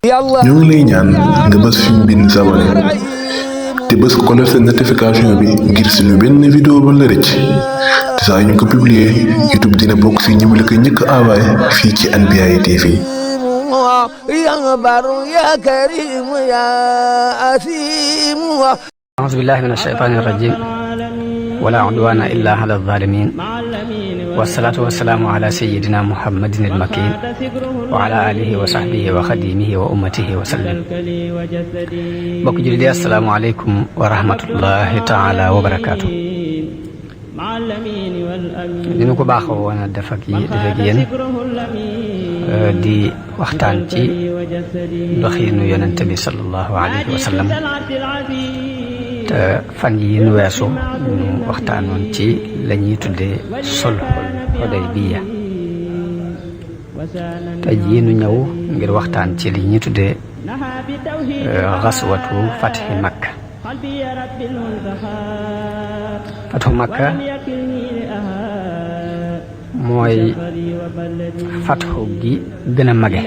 ñu ngi lay ñaan nga bës fi ñu bind s'abonné te bës ko def notification bi ngir suñu benn vidéo ba la rëcc te saa ñu ko publier YouTube dina bokk si ñu la ko njëkk envoyé fii ci Anbiyahi TV. أعوذ بالله من الشيطان الرجيم ولا عدوان إلا على الظالمين والصلاة والسلام على سيدنا محمد المكين وعلى آله وصحبه وخديمه وأمته وسلم بك جلدي السلام عليكم ورحمة الله تعالى وبركاته dina ko baaxoo woon a def ak yéen di waxtaan ci doxinu yonente bi sallallahu alayhi wa sallam te fan yi nu weesu ñu waxtaanoon ci la ñuy tuddee sulhul Hudaybiya te jii nu ñëw ngir waxtaan ci li ñuy tuddee xaswatu fathi Makka. Fathu Makka mooy fathu gi gën a mage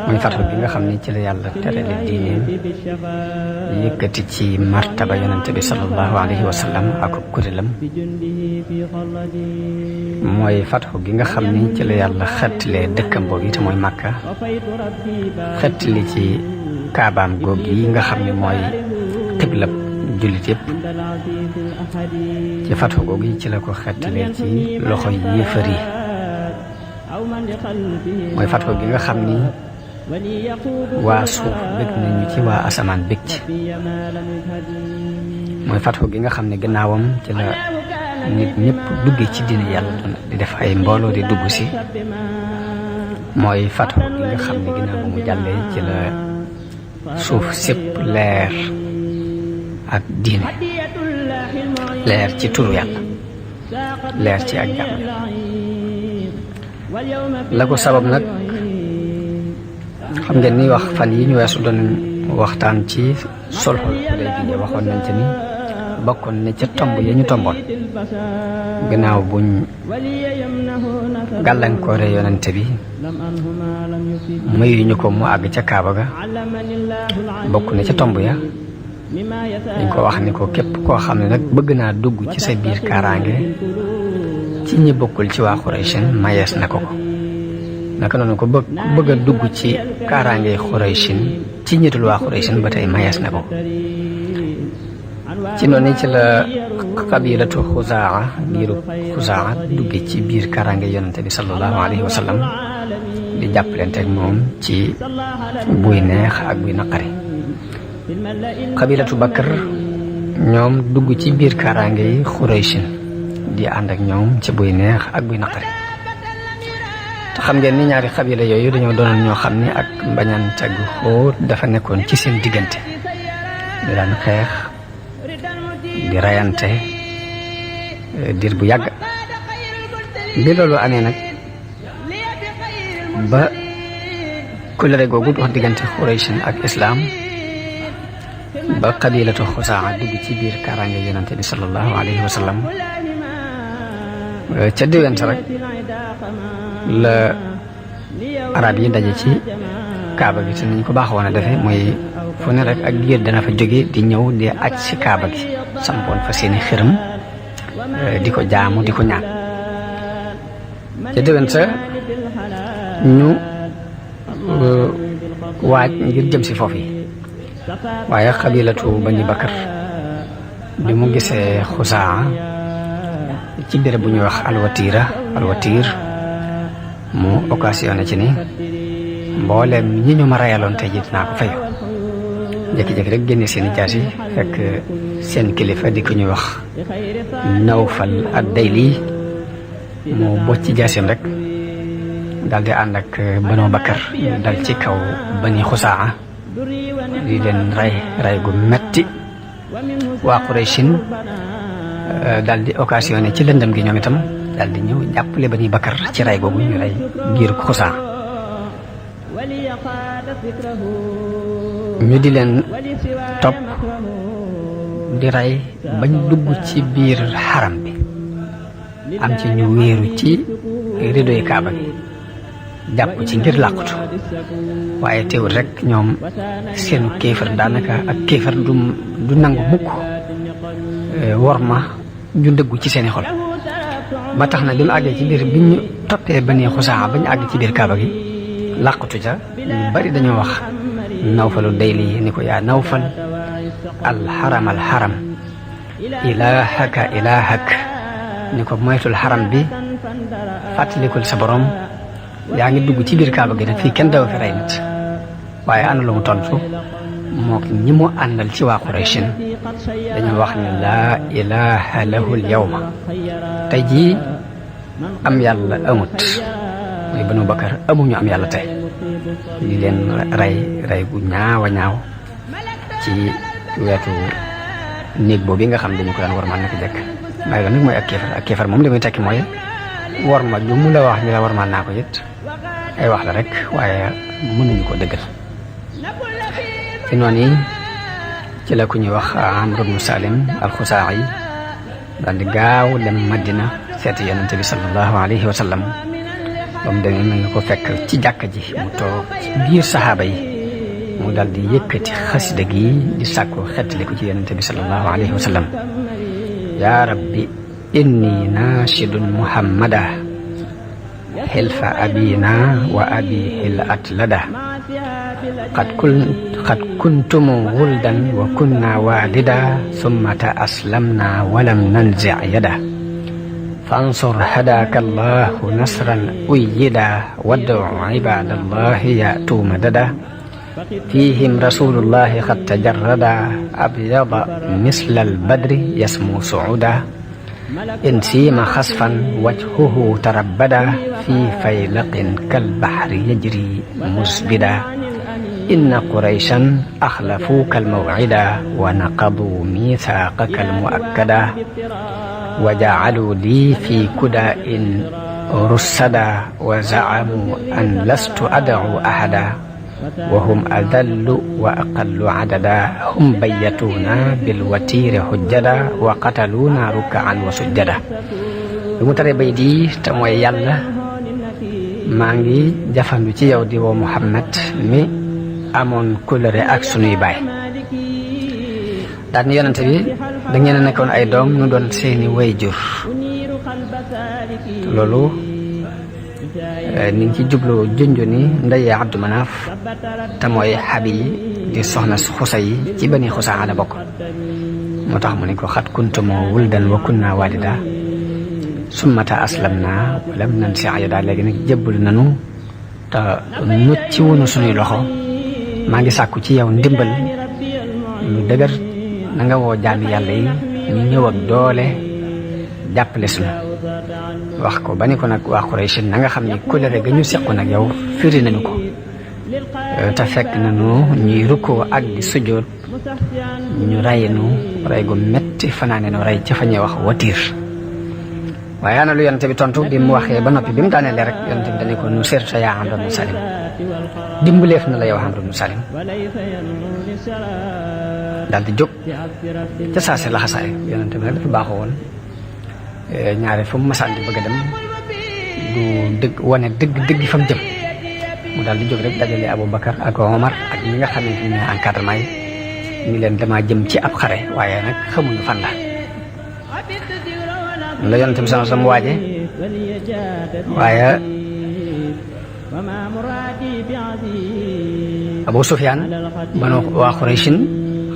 mooy fathu gi nga xam ne ci la yàlla terale diineem yëkkati ci martaba yonente bi sallallahu alayhi wa sallam ak kuréelam mooy fathu gi nga xam ne ci la yàlla xettalee dëkkam boobu te mooy Makka xettali ci kaabaam googu yi nga xam ne mooy xiblab jullit yëpp ci fathu googu ci la ko xettalee ci loxo yéefar yi mooy fathu gi nga xam ni waa suuf bëgg nañu ci waa asamaan bëgg ci mooy fathu gi nga xam ne gannaawam ci la nit ñëpp duggee ci diine yàlla di def ay mbooloo di dugg si mooy fathu gi nga xam ne ginnaaw bu mu jàllee ci la suuf sépp leer ak diine leer ci turu yàlla leer ci ak jàmm la ko sabab nag xam ngeen ni wax fan yi ñu weesu doon waxtaan ci sulhul Hudaybiya waxoon nañ ci ni bokkoon ne ca tomb ya ñu tomboon gannaaw buñ gàllankoore yonente bi mayuñu ko mu àgg ca Kaaba ga bokk ne ca tomb ya dañ ko wax ni ko képp koo xam ne nag bëgg naa dugg ci sa biir kaaraange ci ñi bokkul ci waa Xurayshin mayees na ko naka noonu ko bëgg a dugg ci kaaraange Xurayshin ci ñitul waa Xurayshin ba tey mayees na ko ci noonu ci la qabilatu Xuzaa biiru Xuzaa dugge ci biir kaaraange yonente bi sallallahu alayhi wa sallam di jàppalante ak moom ci buy neex ak buy naqari qabilatu Bakr ñoom dugg ci biir kaaraange yi Xurayshin di ànd ak ñoom ci buy neex ak buy naqari te xam ngeen ni ñaari xabila yooyu dañoo doonoon ñoo xam ni ak mbañante gu xóot dafa nekkoon ci seen diggante di daan xeex di rayante diir bu yàgg bi loolu amee nag ba kóllëre googu dox diggante Xurayshin ak islaam ba qabilatu Xuzaa dugg ci biir kaaraange yonente bi sallallahu alayhi wa sallam ca déwén sa rek la arab yi daje ci kaaba gi te nañ ko baaxoon a defee mooy fu ne rek ak giir dana fa jóge di ñëw di aj ci kaaba gi sampoon fa seeni xërëm di ko jaamu di ko ñaan ca déwén sa ñu waaj ngir jëm si foofu yi waaye xabilatu Bani Bakr bi mu gisee Xuzaa ci béréb bu ñuy wax alwatiir mu occasionné ci ni mbooleem ñi ñu ma rayaloon tey ji dinaa ko fayu jékki-jékki rek génne seen i jaas yi fekk seen kilifa di ko ñuy wax Nawfal ad-Dayli mu bocc jaasim rek daal di ànd ak Banu Bakr dal ci kaw Bani Xuzaa di leen ray gu metti waa Qurayshin daal di occasionné ci lëndëm gi ñoom itam daal di ñëw jàppale Bani Bakr ci ray googu ñu ray giir Xuzaa ñu di leen topp di ray bañ dugg ci biir xaram bi am ci ñu wéeru ci ridoy Kaaba gi jàpp ci ngir làqutu waaye teewul rek ñoom seen kéefar daanaka ak kéefar du nangu mukk wor ma ju dëggu ci seeni xol ba tax na bi mu àggee ci biir bi ñu toppee Bani Xusaa ba ñu àgg ci biir kaaba gi làqutu ca ñu bari dañoo wax Nawfalu Dayli ni ko yaa Nawfal alxaram alxaram ilaahak ni ko moytul xaram bi fàttalikul sa borom yaa ngi dugg ci biir kaaba gi nag fii kenn daw fi rey nit waaye ana lu mu tontu mook ñi mu àndal ci waa Qurayshin dañu wax ne laa ilaha lahul yawma tey jii am yàlla amut muy Banu Bakar amuñu am yàlla tey li leen rey gu ñaaw a ñaaw ci wetu néeg boobu nga xam dañu ko daan warmal naka jekk waaye nag mooy ak kéefar moom li muy tekki mooy warma ju mu la wax ni la warmal naa ko it ay wax la rek waaye mënuñu ko dëggal ci noonu yi ci la ku ñuy wax Amr ibn Salim al-Xusaa'i daal di gaaw dem Madina seeti yonente bi sallallahu alayhi wa sallam ba mu demee mel nga ko fekk ci jàkka ji mu toog ci biir saxaaba yi mu daal di yëkkati xasida gi di sàkku xettali ko ci yonente bi sallallahu alayhi wa sallam yaa rabbi inni naashidun muhammada xilfa abina wa abihil atlada qad kuntum wuldan wa kunna walida summata aslamna walam nanzi yada fansur hadaka allahu nasran uyyida wad'u ibadallahi ya'tu madada fihim rasulullahi qad tajarrada abyada misla albadri yasmu su'uda in siima xasfan wajhuhu tarabbada fi faylaqin kalbahri yajri musbida inna qurayshan axlafuuka almawcida wa naqaduu miisaaqaka almuakkada wa jacaluu lii fi kudaa'in russada wa zacamuu an lastu ad'uu ahada wa hum adallu wa aqallu cadada hum bayyatuuna bilwatiiri xujjada wa qataluuna rukkaan wa sujjada lu mu tare bay di te mooy yàlla maa ngi jafandu ci yow di woo Muhammad mi amoon kóllëre ak sunuy baay daal ni yonente bi da ngeen a nekkoon ay doom nu doon seeni wayjur loolu ni ngi ci jublu junju ni ndey Abdu Manaaf te mooy Habi di soxna Xusay ci Bani Xusaa la bokk moo tax mu ne ko xat kuntumoo wuldan wa kunna walida summata aslamna walam nansi ayada léegi nag jëbbal nanu te nucc ci wunu sunuy loxo maa ngi sàkku ci yow ndimbal lu dëgër na nga woo jaami yàlla yi ñu ñëw ak doole jàppale sunu wax ko ba ni ko nag waa Quraysh na nga xam ni kóllëre ga ñu seqoon ak yow firi nañu ko te fekk nañu ñuy rukkoo ak di sujjoot ñu rey nu rey gu metti fanaane nu rey ca fa ñuy wax watiir waaye ana lu yonente bi tontu bi mu waxee ba noppi bi mu daaneele rek yonente bi dañu ko nu seerta yaa Amr ibn Salim dimbaleef na la yow Amr ibn Salim daal di jóg ca saase laxasaay yonente bi nag dafa baaxoo woon ñaare fu mu masaan di bëgg a dem du dëgg wane dëgg fa mu jëm mu daal di jóg rek dajale Abu Bakar ak Omar ak ñi nga xamante ni encadrement yi ñu leen damaa jëm ci ab xare waaye nag xamuñu fan la yonent bi sama sam waaje waaye Abu Sufyaan banu waa Qurayshin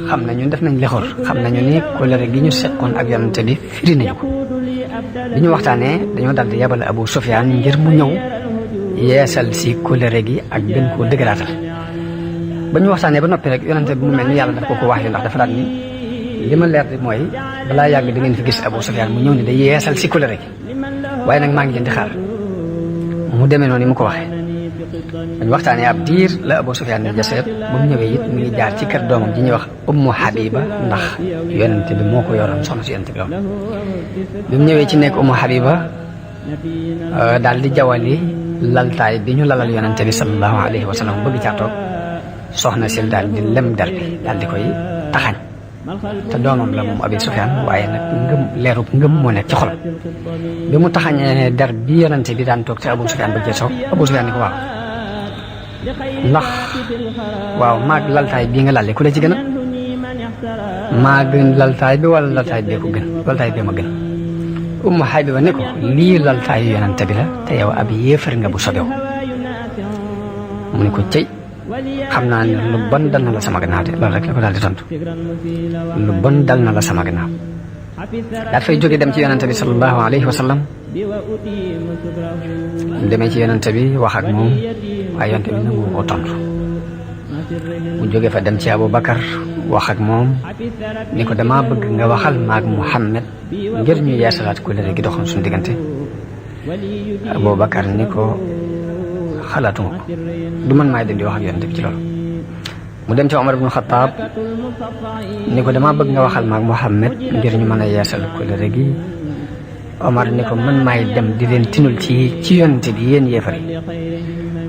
xam nañu def nañ lexor xam nañu ni kóllëre gi ñu seqoon ak yonent bi firi nañu ko bi ñu waxtaanee dañoo daal di yabal Abu Sufyaan ngir mu ñëw yeesal si kóllëre gi ak gën koo dëgëraatal ba ñu waxtaanee ba noppi rek yonent bi mu mel ni yàlla daf ko wax yu ndax dafa daal ni li ma leer di mooy balaa yàgg da ngeen fi gis Abu Sufyaan mu ñëw ni day yeesal si kóllëre gi waaye nag maa ngi leen di xaar mu demee noonu ni mu ko waxee bañ waxtaanee ab diir la Abu Sufyaan ni jaseet ba mu ñëwee it mu ngi jaar ci kër doomam ji ñuy wax Ummu Habiba ndax yonent bi moo ko yoroon soxna si yonent bi woon bi mu ñëwee ci nekk Ummu Habiba daal di jawali laltaay bi ñu lalal yonent bi sallallahu alayhi wa sallam bëgg caa toog soxna si daal di lem der bi daal di koy taxañ te doomam la moom Abi Sufyaan waaye nag leerub ngëm moo nekk ci xol bi mu taxañee der bi yonente bi daan toog te Abu Sufyaan ba cee soog Abu Sufyaan ni ko waaw maag laltaay bii nga lalle ku la ci gën a maa gën laltaay bi wala laltaay bee ko gën laltaay bee ma gën Ummu Habiba ne ko lii laltaayu yonente bi la te yow ab yéefar nga bu sobew mu ne ko cëy xam naa ne lu bon dal na la sama gannaaw de loolu rek la ko daal di tontu lu bon dal na la sama gannaaw daal fay jóge dem ci yonente bi sallallahu alayhi wa sallam demee ci yonente bi wax ak moom waaye yonente bi nangu ko tontu mu jóge fa dem ci Abu Bakar wax ak moom ni ko dama bëgg nga waxal maag Muhammad ngir ñu yeesalaat ko léegi doxoon suñu diggante Abu Bakar ni ko xalaatuma ko du man maay dem di wax ak yonente bi ci loolu mu dem ci Omar ibn Khattab ni ko dama bëgg nga waxal maag Muhammad ngir ñu mën a yeesal ko léegi Omar ni ko man maay dem di leen tinul ci yonente bi yéen yéefar yi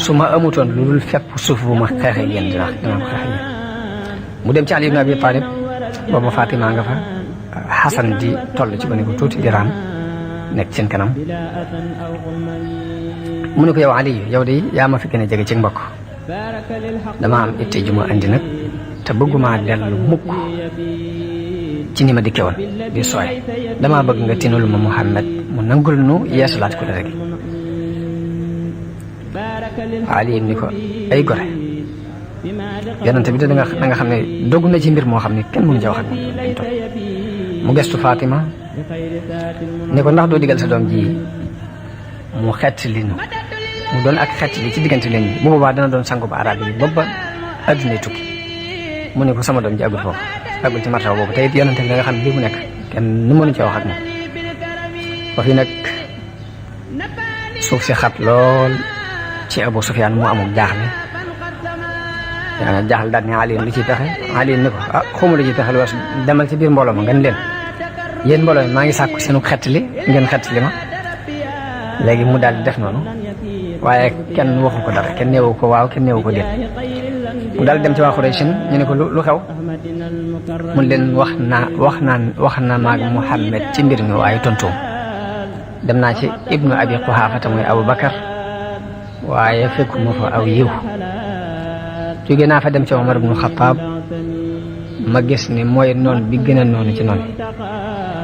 su ma amutoon lu dul fépp suuf bu ma xeexee yéen dinaa ko xeexee yéen mu dem ci Ali ibn Abi Talib boobu Fatima nga fa Xasan di toll ci ba ne ko tuuti di raam nekk seen kanam mu ne ko yow Ali yow de yaa ma fi gën a jege ci mbokk dama am itte ju ma andi nag te bëgguma dellu mukk ci ni ma dikke woon di sooy dama bëgg nga tinul ma Muhammad mu nangul nu yeesalaat ko la rek Ali ni ko ay gore yonente bi da nga xam ne dogg na ci mbir moo xam ne kenn mënu ca wax ak moom mu gestu Fatima ni ko ndax doo digal sa doom ji mu xett li nu mu doon ak xett li ci diggante leen bu boobaa dana doon sangu ba arab yi ba adduna tukki mu ne ko sama doom ji agul foofu agul ci martaw boobu te it yonente bi da nga xam ne lii mu nekk kenn nu mënu ca wax ak moom ba fi nag suuf si xat lool ci Abu Sufyaan mu amul jaaxle jaaxle daal ne Ali lu ciy pexe Ali ni ko xawma lu ciy pexe lu was demal ci biir mbooloo ma ngeen leen yéen mbooloo mi maa ngi sàkku seenu xettali ngeen xettali ma léegi mu daal di def noonu waaye kenn waxu ko dara kenn neewu ko waaw kenn neewu ko déet mu daal dem ci waa Quraysh ñu ne ko lu xew mun leen wax na maag Muhammad ci mbir mi waaye tontuum dem naa ci ibnu Abi Quhaafa mooy Abu Bakar waaye fekkuma fa aw yiw jóge naa fa dem ci Omar ibn Khattab ma gis ni mooy noon bi gën a noonu ci noonu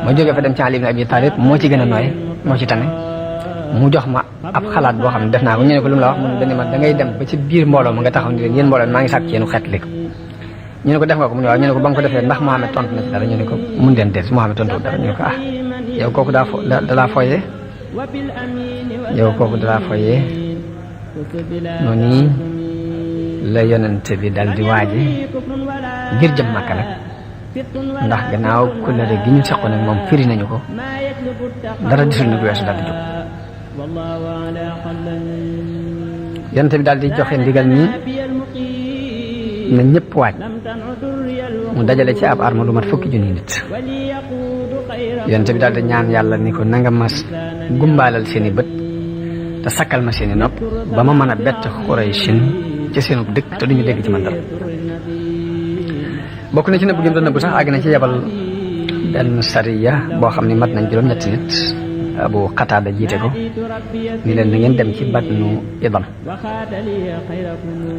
ma jóge fa dem ci Ali ibn Abi Talib moo ci gën a nooy moo ci tane mu jox ma ab xalaat boo xam ne def naa ko ñu ne ko lu mu la wax mu ne ma da ngay dem ba ci biir mbooloo ma nga taxaw ni leen yéen mbooloo maa ngi sàkk ci yéen xeet li ko ñu ne ko def nga ko mu ne waaw ñu ne ko ba nga ko defee ndax Muhammad tontu na ci dara ñu ne ko mun leen des Muhammad tontu dara ñu ne ko yow kooku dalaa foyee yow kooku dalaa foyee noonu la yonent bi dal di waaje ngir jëm Makka nag ndax gannaaw kóllëre gi ñu seqoon nag moom firi nañu ko dara disul ni ko weesu daal di jóg yonent bi daal di joxe ndigal ñi na ñëpp waaj mu dajale ci ab arme lu mat 10 junni nit yonent bi daal di ñaan yàlla ni ko nanga ma gumbaalal seeni bët te sakkal ma seeni nopp ba ma mën a bett Qurayshin ci seenu dëkk te duñu dégg ci man dara bokk na ci nëbb gi mu doon nëbb sax àgg na ci yebal benn sariya boo xam ne mat nañ juróom-ñetti nit Abu Qatada jiite ko ni leen na ngeen dem ci Batnu Idam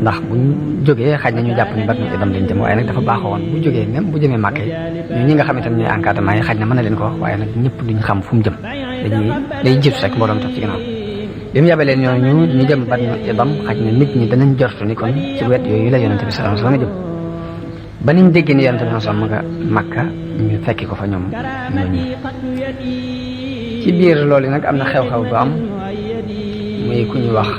ndax buñ jógee xaj na ñu jàpp ni Batnu Idam lañ jëm waaye nag dafa baaxoo woon bu jógee même bu jëmee Màkka ñu ñi nga xam ne tam ñooy encadrement yi xaj na mën na leen ko wax waaye nag ñëpp duñ xam fu mu jëm day jiitu rek mbooloom tax ci ginnaaw bi mu yabalee ñooñu ñu jëm Batnu Idam xaj na nit ñi danañ jortu ni kon ci wet yooyu la yonente bi sallallahu alayhi wasallam jëm ba niñ déggee ni yonente bi sallallahu alayhi wasallam nga Makka ñu fekki ko fa ñoom ñooñu ci biir loolu nag am na xew-xew bu am muy ku ñuy wax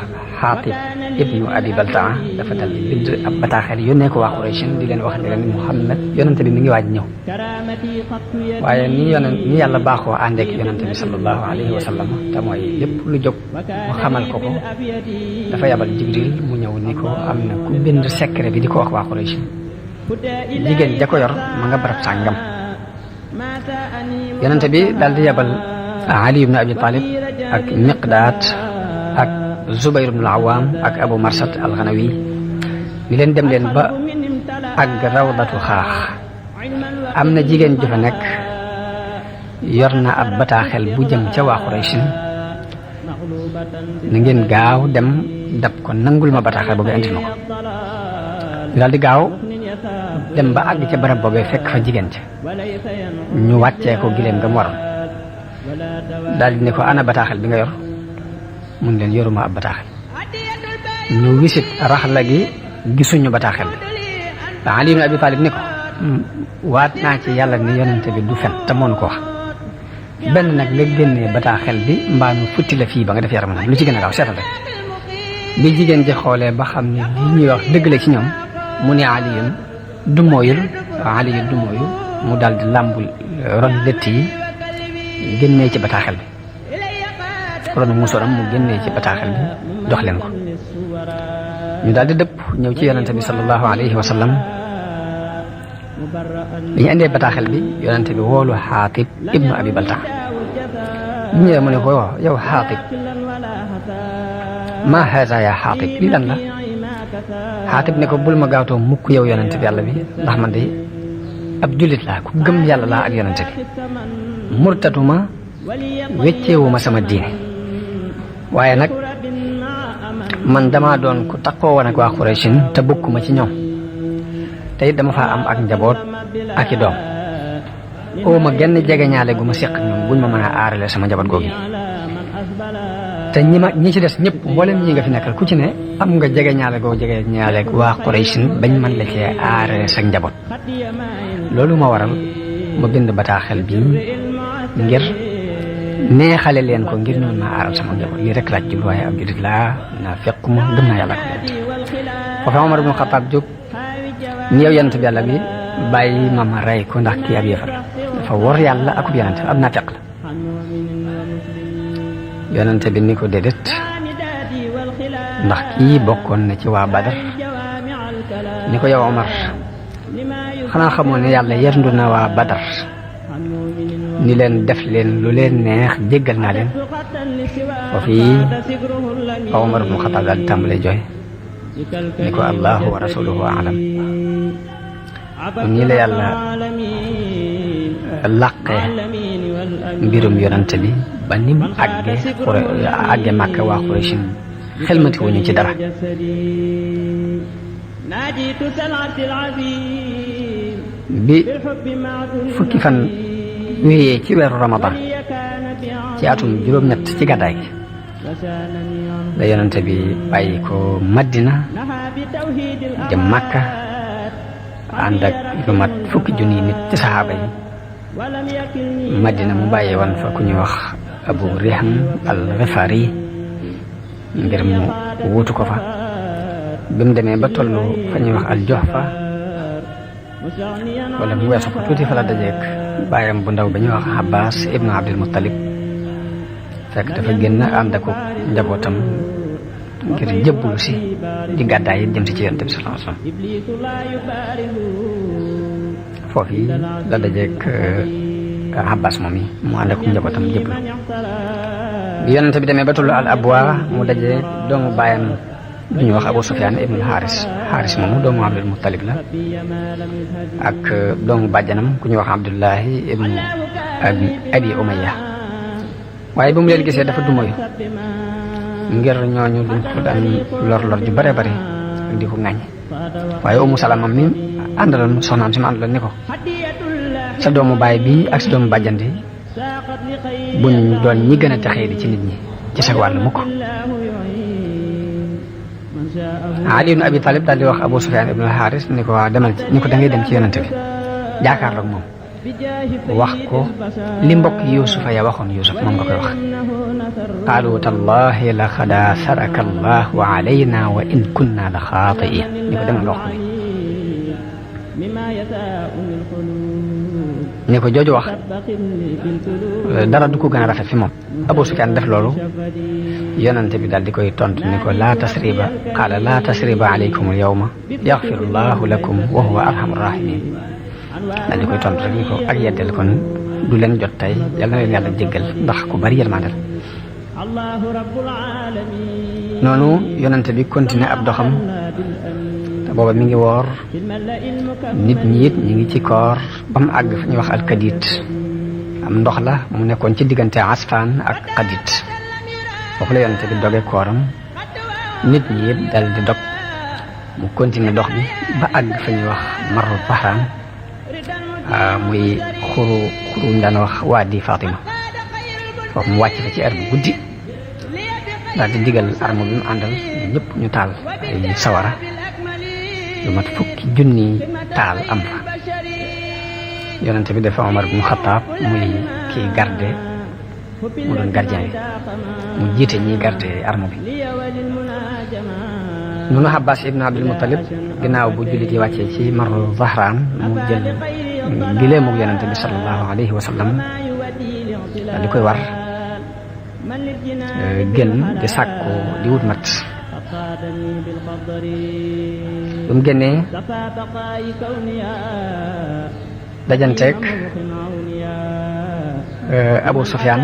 Xaatib ibnu Abi Baltaa dafa dal di bind ab bataaxel yónnee ko waa Quraysh di leen wax ne leen Muhammad yonente bi mi ngi waaj ñëw waaye ni yàlla baaxoo àndeek yonente bi sallallahu alayhi wa sallam te mooy lépp lu jóg mu xamal ko dafa yabal Jibril mu ñëw ni ko am na ku bind secret bi di ko wax waa Quraysh jigéen ja ko yor ma nga barab sàngam yonente bi daal di yabal Ali ibn Abi Talib ak Miqdaad ak Zubayr ibn al-Awwam ak Abu Marsad al-Ghanawi ni leen dem leen ba ak rawdatu xaax am na jigéen ju fa nekk yor na ab bataaxel bu jëm ca waa Quraysh na ngeen gaaw dem dab ko nangul ma bataaxel boobu indi ma ko ñu daal di gaaw dem ba àgg ca barab boobee fekk fa jigéen ca ñu wàccee ko gileem nga mu waroon daal di ne ko ana bataaxel bi nga yor mun leen yoruma ab bataaxel ñu wisit raxla gi gisuñu bataaxel bi Ali ibn Abi Talib ne ko waat naa ci yàlla ni yonente bi du fen te moo nu ko wax benn nag nga génnee bataaxel bi mbaa nu futti la fii ba nga def yaram nag lu ci gën a gaaw seetal rek bi jigéen ji xoolee ba xam ne lii ñuy wax dëgg la ci ñoom mu ne Aliyun du mooyul mu daal di làmbul ron lëtt yi génnee ci bataaxel bi ron musoram mu génnee ci bataaxel bi jox leen ko ñu daal di dëpp ñëw ci yonente bi sallallahu alayhi wa sallam bi ñu indee bataaxel bi yonente bi woolu Xaatib ibnu Abi Baltaa bu ñëwee mu ne ko yow Xaatib ma haza ya Xaatib lii lan la Xaatib ne ko bul ma gaawtoo mukk yow yonente bi yàlla bi ndax man de ab jullit laa ku gëm yàlla laa ak yonente bi murtatuma wecceewuma sama diine waaye nag man dama doon ku takkoo woon ak waa Quraysh te bokkuma ci ñoom te it dama faa am ak njaboot ak i doom oo ma genn jege ñaale gu ma seq ñoom buñ ma mën a aarale sama njaboot googu te ñi ci des ñëpp mboolem ñi nga fi nekkal ku ci ne am nga jege ñaale goo jege ñaale waa Quraysh bañ mën la cee aarale sa njaboot loolu ma waral ma bind bataaxel bi ngir neexale leen ko ngir ñoon ma aaral sama njaboot lii rek laaj jublu waaye ab jullit laa naa fekkuma gëm naa yàlla ko foofu Omar ibn Xattaab jóg ni yow yonent bi yàlla bi bàyyi ma rey ko ndax kii ab yéefar dafa wor yàlla akub yonent ab naa feq la yonent bi ni ko déedéet ndax kii bokkoon na ci waa Badar ni ko yow Omar xanaa xamoo ne yàlla yerndu na waa Badar ni leen def leen lu leen neex jéggal naa leen foofii Omar ibn Xattaab daal di tàmbalee jooy ni ko allahu wa rasuluhu alam nii la yàlla làqee mbirum yonante bi ba ni mu àggee Màkka waa Quraysh xelmati wuñu ci dara bi fukki fan wéyee ci weeru Ramadan ci atum juróom-ñett ci gàddaay gi la yonente bi bàyyi ko Madina jëm Makka ànd ak lu mat fukki junni nit ci saxaaba yi Madina mu bàyyee woon fa ku ñuy wax Abu Rihm al-Ghifari ngir mu wuutu ko fa bi mu demee ba tollu fa ñuy wax al-Juhfa wala mu weesu ko tuuti fa la dajeek bàyyam bu ndaw ba ñuy wax Abbas ibnu Abdul Muttalib fekk dafa génn ànd ak njabootam ngir jëbbulu si di gàddaay yi jëm si ci Yonent bi sallallahu alayhi wasallam foofu yi la dajeek Abbas moom yi mu ànd ak njabootam jëbbulu bi Yonent bi demee ba tollu al abwa mu dajeek doomu bàyyam bu ñuy wax Abu Sufyaan ibnu Xaaris moomu doomu Abdul Muttalib la ak doomu bàjjanam ku ñuy wax Abdullahi ibnu Abi Umayya waaye ba mu leen gisee dafa dumoyu ngir ñooñu duñ ko daan lor ju bare bare di ko ŋàññ waaye Umu Salama mi àndaloon soxnaam si ma àndaloon ni ko sa doomu baay bi ak sa doomu bàjjan bi buñ doon ñi gën a texee di ci nit ñi ci sa wàll mukk Ali ibn Abi Talib daal di wax Abu Sufyaan ibn al-Haaris ni ko waaw demal ni ko da ngay dem ci yonante bi jaakaarloog moom wax ko li mbokk Yuusufa ya waxoon Yuusuf moom nga koy wax qaalu tallahi la qad aatharaka allahu alayna wa in kunna la xaatiin ni ko demal nga wax ko ni ko jooju wax dara du ko gën a rafet fi moom Abu Sufyaan def loolu yonante bi daal di koy tontu ni ko laa tasriba qaala laa tasriba alaykum al yawma yaxfiru llahu lakum wa huwa arhamur rahimin daal di koy tontu rek ni ko ak yeddel kon du leen jot tey yal na leen yàlla jéggal ndax ku bari yërmande la noonu yonante bi continué ab doxam booba mi ngi woor nit ñi it ñi ngi ci koor ba mu àgg fa ñuy wax alkadit am ndox la mu nekkoon ci diggante Asfaan ak Kadit foofu la yonente bi doge kooram nit ñi it dal di dog mu continuer dox bi ba àgg fa ñuy wax Marru Zahraan muy xuru ñu daan wax Waadi Fatima foofu mu wàcc fa ci heure bu guddi daal di digal arme bi mu àndal ñëpp ñu taal ay sawara lu mat fukki junni taal am fa yonente bi dafa Omar ibn Khattab muy kii garde mu doon gardien yi mu jiite ñiy garde arme bi nunu Abbas ibn Abdul Muttalib ginnaaw bu jullit yi wàccee ci Marru Zahraan mu jël gileemu yonente bi sallallahu alayhi wa sallam daal di koy war gën di sàkku di wut mat bu mu génnee dajanteeg Abu Sufyaan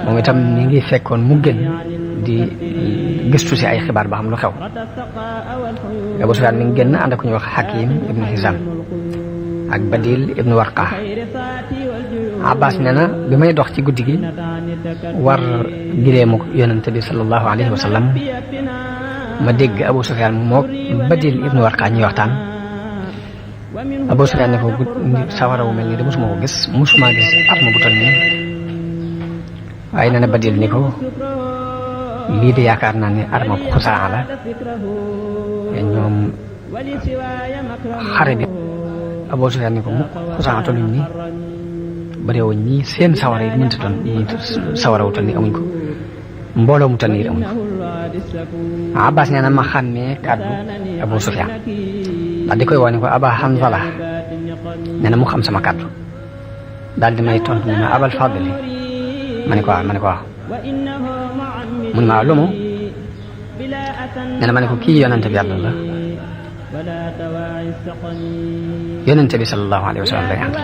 moom itam mi ngi fekkoon mu gën di gëstu si ay xibaar ba xam lu xew Abu Sufyaan mi ngi génn ànd ak ku ñuy wax Hakim ibnu Hizam ak Badil ibnu Warqa Abbas nee na bi may dox ci guddi gi war gileemu yonente bi sallallahu alayhi wa sallam ma dégg Abu Sufyaan mook Badil ibnu Warqa ñuy waxtaan Abu Sufyaan ne ko sawara wu mel nii de mosuma ko gis mosuma gis arme bu toll nii waaye nee na Badil ni ko lii de yaakaar naa ne arme bu Xusaa la ñoom xare bi Abu Sufyaan ni ko mukk Xusaa tolluñ nii bëriwuñ ñii seen sawara yi mënta sawara wu toll nii amuñ ko mbooloo mu toll nii amuñ ko Abbas nee na ma xàmmee kàddu Abu Sufyaan daal di koy woo ne ko Aba Hanzala nee na mu xam sama kàddu daal di may tontu ne ma Abal Fadli ma ne ko waaw mu ne ma lu mu nee na ma ne ko kii yonente bi yàlla la yonente bi sallallahu alayhi wa sallam lay àndal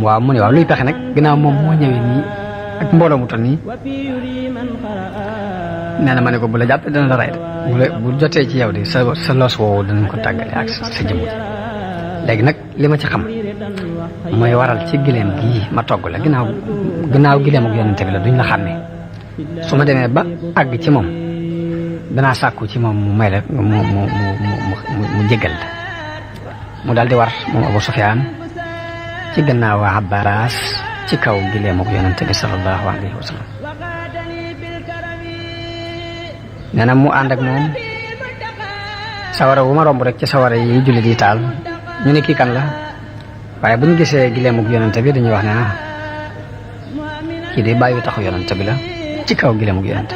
waaw mu ne waaw luy pexe nag ginnaaw moom moo ñëwee nii ak mbooloo mu toll nii nee na ma ne ko bu la jàpp dana la rey de bu jotee ci yow de sa loos woowu danañ ko tàggale ak sa jëmm léegi nag li ma ci xam mooy waral ci gileem gii ma togg la ginnaaw gileem ak yonente bi la duñ la xàmmee su ma demee ba àgg ci moom danaa sàkku ci moom mu may la mu jéggal la mu daal di war moom Abu Sufyaan ci gannaaw Abbas ci kaw gileem ak yonente bi sallallahu alayhi wa sallam nee na mu ànd ak moom sawara wu ma romb rek ci sawara yi jullit yi taal ñu ne kii kan la waaye bu ñu gisee gileem ak yonente bi dañuy wax ne kii de bàyyi taxu yonente bi la ci kaw gileem ak yonente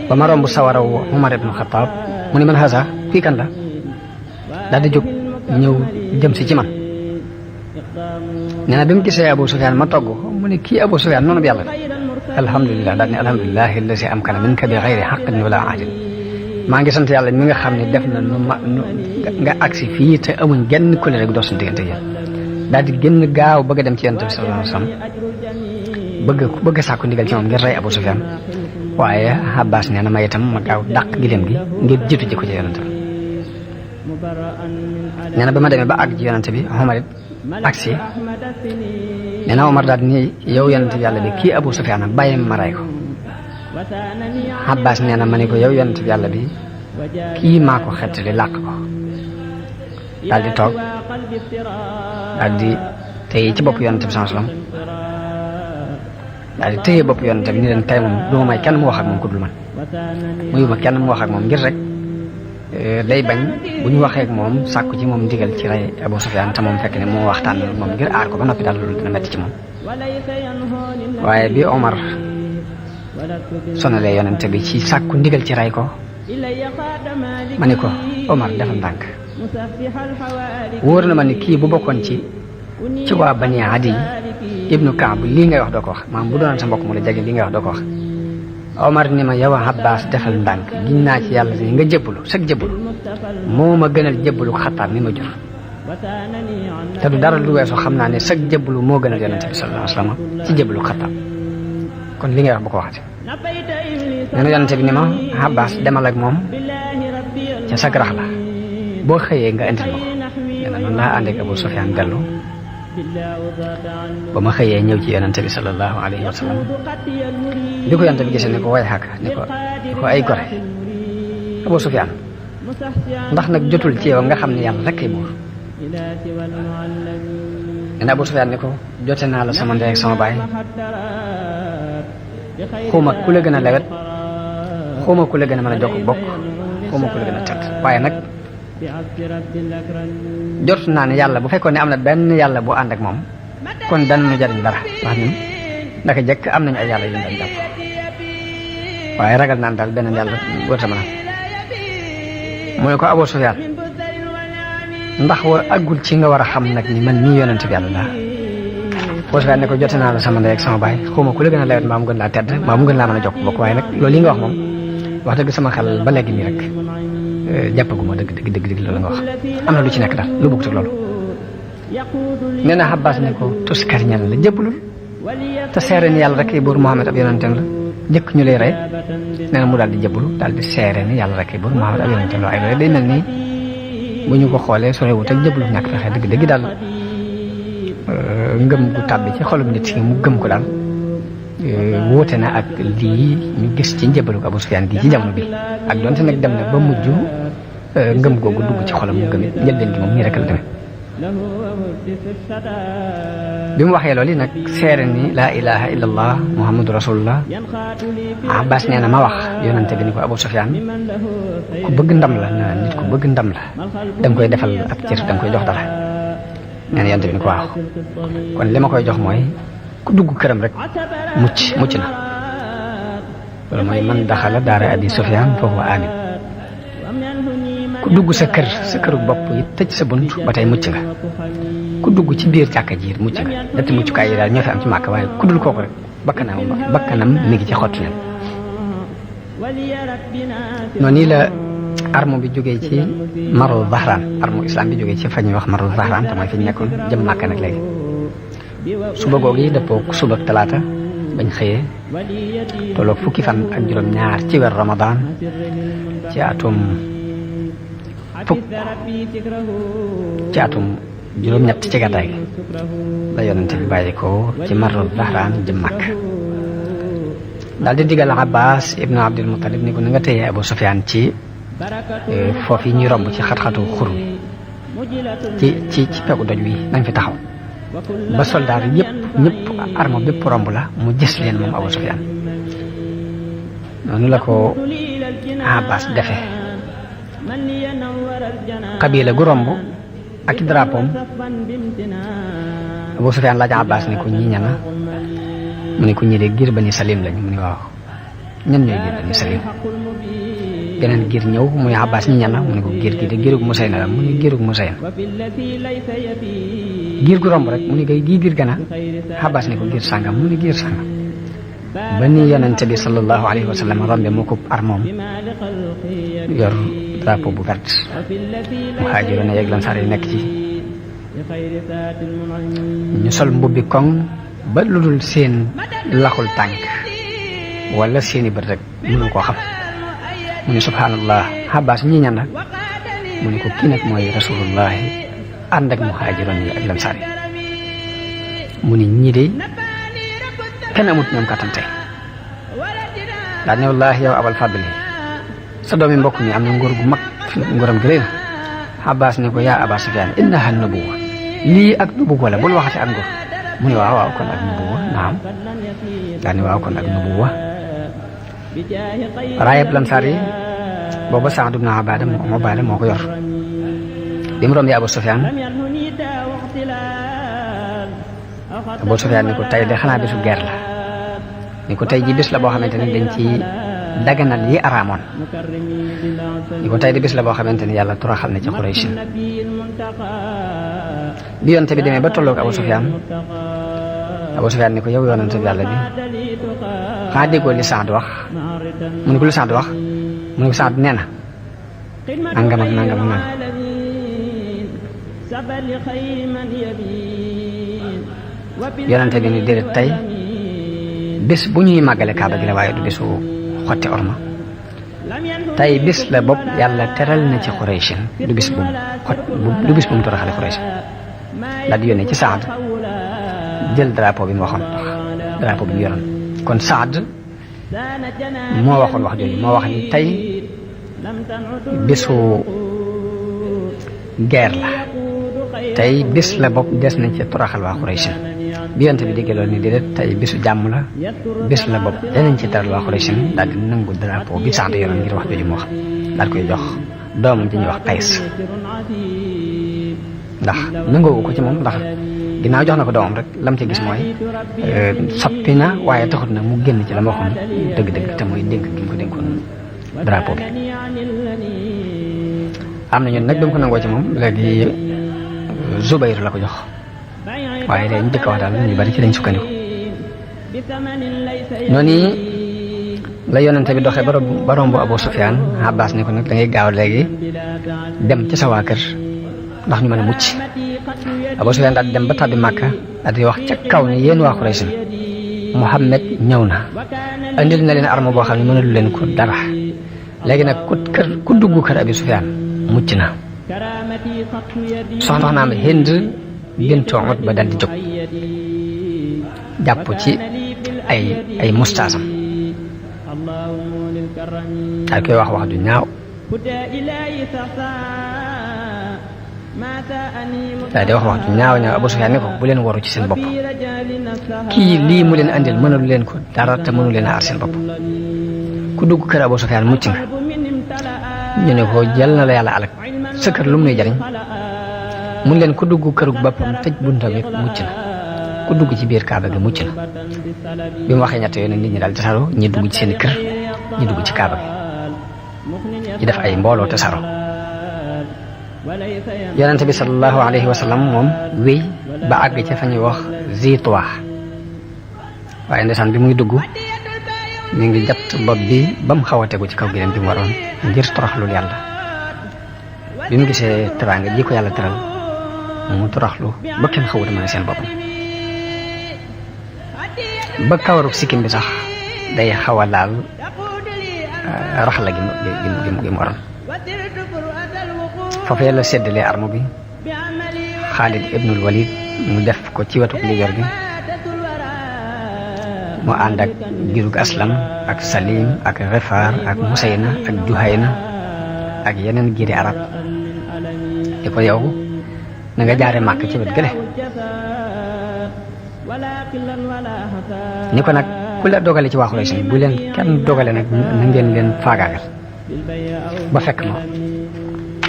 ba ma romb sawara wu Umar ibn Khattab mu ne man hasa kii kan la daal di jóg ñëw jëm si ci man nee na bi mu gisee Abu Sufyaan ma togg mu ne kii Abu Sufyaan noonu bi yàlla alhamdulilah daal ne alhamdulilahi alladi amkana minka bi xayri xaqin wala ajal maa ngi sant yàlla mi nga xam ne def na nga agsi fii te amuñ genn kuréel rek dox suñu diggante yéen daal di génn gaaw bëgg a dem ci yonent bi sallallahu alayhi wa sallam bëgg sàkku ndigal ci moom ngir rey Abu Sufyaan waaye Abbas nee na ma itam ma gaaw dàq gileem gi ngir jiitu ji ko ci yonent bi nee na ba ma demee ba àgg ci yonent bi Omar it agsi nee na Omar daal ni yow yonent bi yàlla bi kii Abu Sufyaan bàyyi ma rey ko Abbas nee na ma ne ko yow yonent bi yàlla bi kii maa ko xettali làq ko daal di toog daal di téye ci bopp yonent bi sallallahu alayhi wasallam daal di téye bopp yonent bi ni leen tey moom du ma may kenn mu wax ak moom ku dul man muyu ma kenn mu wax ak moom ngir rek day bañ bu ñu waxee ak moom sàkku ci moom ndigal ci rey Abu Sufyaan te moom fekk ne moo waxtaan moom ngir aar ko ba noppi daal loolu dina metti ci moom waaye bi Omar sonalee yonente bi ci sàkku ndigal ci rey ko ma ne ko Omar defal ndànk wóor na ma ne kii bu bokkoon ci waa Bani Adi ibnu Kaab lii ngay wax doo ko wax maanaam bu doon sa mbokk mu la jege lii ngay wax doo ko wax Omar ni ma yow Abbas defal ndànk giñ naa ci yàlla ni nga jébbalu sag jébbalu moo ma gënal jébbalu ko Xattaab mi ma jur te du dara lu weesu xam naa ne sag jébbalu moo gënal yonente bi sallallahu alayhi wasallam ci jébbalu Xattaab kon li ngay wax bu ko waxati nee na yonente bi ni ma Abbas demal ak moom ca sag rax la boo xëyee nga indil ma ko nee na noonu laa ànd ak Abu Sufyaan dellu ba ma xëyee ñëw ci yonente bi sallallahu alayhi wa sallam bi ko yonente bi gisee ne ko way xàkk ni ko ay gore Abu Sufyaan ndax nag jotul ci yow nga xam ne yàlla rek ay buur nee na Abu Sufyaan ni ko jote naa la sama ndey ak sama baay xuma ku la gën a lewet xuma ku la gën a mën a jokk bokk xuma ku la gën a tedd waaye nag jot naa ne yàlla bu fekkoon ne am na benn yàlla bu ànd ak moom kon danañu jariñ dara wax ñun ndaka jëkk am nañu ay yàlla yu ñu doon jàpp waaye ragal naan daal beneen yàlla wërta mën a mu ne ko Abu Sufyaan ndax war àggul ci nga war a xam nag ni man mii yonent bi yàlla laa Abu Sufyaan ne ko jote naa la sama ndey ak sama baay xawma ku la gën a lewet mbaa mu gën laa tedd mbaa mu gën laa mën a jokk bokk waaye nag loolu yi nga wax moom wax dëgg sama xel ba léegi nii rek jàppaguma dëgg loolu nga wax am na lu ci nekk daal lu bëgg loolu nee na Abbas ne ko tuskar ñan la jébbalul te seere ni yàlla rek ay buur Muhammad ab yonentam la njëkk ñu lay rey nee na mu daal di jébbalu daal di seere ni yàlla rek ay buur Muhammad ab yonentam la waaye loolu day mel ni bu ñu ko xoolee sorewut ak jébbalu ñàkk fexe dëgg daal ngëm gu tàbbi ci xolum nit ki mu gëm ko daal wóote na ak lii ñu gis ci njëbalu Abu Sufyaan gi ci jamono bi ak donte nag dem na ba mujj ngëm googu dugg ci xolam mu gëm it njëlbeen gi moom nii rek la demee bi mu waxee loolu nag seere ni laa ilaha illallah muhammadu rasulullah Abbas nee na ma wax yonante bi ni ko Abu Sufyaan ku bëgg ndam la na nit ku bëgg ndam la da nga koy defal ab cër da nga koy jox dara nee na yonante bi ni ko waaw kon li ma koy jox mooy ku dugg këram rek mucc na loolu mooy man daxala daara Abi Sufyaan fa huwa aamin ku dugg sa këru bopp yi tëj sa bunt ba tey mucc nga ku dugg ci biir jàkka ji mucc nga ñetti muccukaay yi daal ñoo fi am ci Màkka waaye ku dul kooku rek bakkanam mi ngi ci xottu nen noonu la arme bi jógee ci Maru Zahraan arme islam bi jógee ci fa ñuy wax Maru Zahraan te mooy fi ñu nekkoon jëm Màkka nag léegi suba googu yi dëppoo suba ak talaata bañ xëyee tolloog fukki fan ak juróom-ñaar ci weer Ramadan ci atum juróom-ñett ci gàddaay gi la yonente bi bàyyi ko ci Maru Zahraan jëm Màkka daal di digal Abbas ibnu Abdul Muttalib ni ko na nga téye Abu Sufyaan ci foofu yi ñuy romb ci xat-xatu xur ci pegu doj wi nañ fi taxaw ba soldaar ñëpp arme bépp romb la mu gis leen moom Abu Sufyaan noonu la ko Abbas defe xabila gu romb ak drapoom Abu Sufyaan laaj Abbas ni ko ñi ñana mu ne ko ñi de giir Bani Salim lañ mu ne waaw ñan ñooy giir Bani Salim geneen giir ñëw mu ne Abbas ñi ñana mu ne ko giir gi de giirug Musayna la mu ne giirug Musayna giir gu romb rek mu ne gay gii giir gana Abbas ne ko giir sàngam mu ne giir sàngam ba ni yonente bi sallallahu alayhi wa sallam rombe moo ko armoom yor drapeau bu vert muhaajiroon yeeg lansaar yi nekk ci ñu sol mbubbi koŋ ba lu dul seen laxul tànk wala seeni bët rek mënu koo xam mu ne subhanallah Abbas ñi ñan la mu ne ko kii nag mooy rasulullahi ànd ak muhaajiroon yi ak lansaar yi mu ne ñii de kenn amut ñoom kattan tey daal ne wallaahi yow abal fadli sa doomi mbokk mi am na nguur gu mag nguuram gi rëy na Abbas ne ko yaa Aba Sufyaan innaha nubuwa lii ak nubuwa la bul waxati ak nguur mu ne waaw kon ak nubuwa naam daal ne waaw kon ak nubuwa raayab lansaar yi booba Saad ibn Ubaada moo ko yor bi mu rombee Abu Sufyaan Abu Sufyaan ni ko tey de xanaa bisu guerre la ni ko tey ji bis la boo xamante ni dañ ci daganal yi araamoon ni ko tey di bis la boo xamante ni yàlla turaxal na ci Quraysh bi yonte bi demee ba tolloog Abu Sufyaan ni ko yow yonente bi yàlla bi xanaa déggoo li Saad wax mu ne ko li Saad wax mu ne ko Saad nee na nangam ak nangam ak nangam yonente bi ni déedéet tey bés bu ñuy màggale kaaba gi la waaye du bésu xotti orma tey bis la bopp yàlla teral na ci Qurayshin du bis bu du bis bu mu toroxale Quraysh daal di yónnee ci Saad jël drapeau bi mu waxoon drapeau bi mu yoroon kon Saad moo waxoon wax jooju moo wax ni tey bisu guerre la tey bis la bopp des nañ ci toroxal waa Quraysh bi yonent bi déggee loolu ni déedéet tey bisu jàmm la bis la bopp danañ ci teral waa Quraysh daal di nangu drapeau bi Saad yoroon ngir wax jooju mu wax daal koy jox doomam ci ñuy wax Qays ndax nangoowu ko ci moom ndax ginnaaw jox na ko doomam rek lam ci gis mooy soppi na waaye taxut na mu génn ci la ma waxoon dëgg-dëgg te mooy dénk gi mu ko dénkoon drapeau bi am na ñun nag ba mu ko nangoo ci moom léegi Zubayr la ko jox waaye day ñu jëkk wax daal ñu bari ci lañ sukkandiku noonu la yonente bi doxee ba romb Abu Sufyaan Abbas ne ko nag da ngay gaaw léegi dem ci sa waa kër ndax ñu mën a mucc Abu Sufyaan daal di dem ba tàbbi Màkka daal di wax ca kaw ne yéen waa Quraysh Muhammad ñëw na andil na leen arme boo xam ne mënalu leen ko dara léegi nag ku dugg kër Abi Sufyaan mucc na soxna naam Hind bintu Utba daal di jóg jàpp ci ay mustaasam daal koy wax ju ñaaw daal di wax ju ñaaw Abu Sufyaan ne ko bu leen waru ci seen bopp kii lii mu leen andil mënalu leen ko dara te mënu leen a aar seen bopp ku dugg kër Abu Sufyaan mucc nga ñu ne ko jël na la yàlla alak sa kër lu mu nuy jariñ mun leen ku dugg kërug boppam tëj buntam it mucc na ku dugg ci biir Kaaba gi mucc na bi mu waxee ñett yooyu nag nit ñi daal tasaaroo ñi dugg ci seen kër ñi dugg ci Kaaba gi ñi def ay mbooloo tasaaroo yonente bi sallallahu alayhi wa sallam moom wéy ba àgg ca fa ñuy wax Zituwa waaye ndeysaan bi muy dugg mi ngi jatt bopp bi ba mu xaw a tegu ci kaw gileem bi mu waroon ngir toroxlul yàlla bi mu gisee teraanga ji ko yàlla teral mu toroxlu ba kenn xawut mën a seen boppam ba kawaruk sikkim bi sax day xaw a laal raxla gi mu waroon foofee la séddalee arme bi Xaalid ibnul Walid mu def ko ci wetu liggéey bi mu ànd ak girug Aslam ak Salim ak Rifaar ak Musayna ak Juhayna ak yeneen giiri arab di ko yow na nga jaare màkk ci wet gële ni ko nag ku la dogale ci waa Quraysh bu leen kenn dogale nag na ngeen leen faagaagal ba fekk ma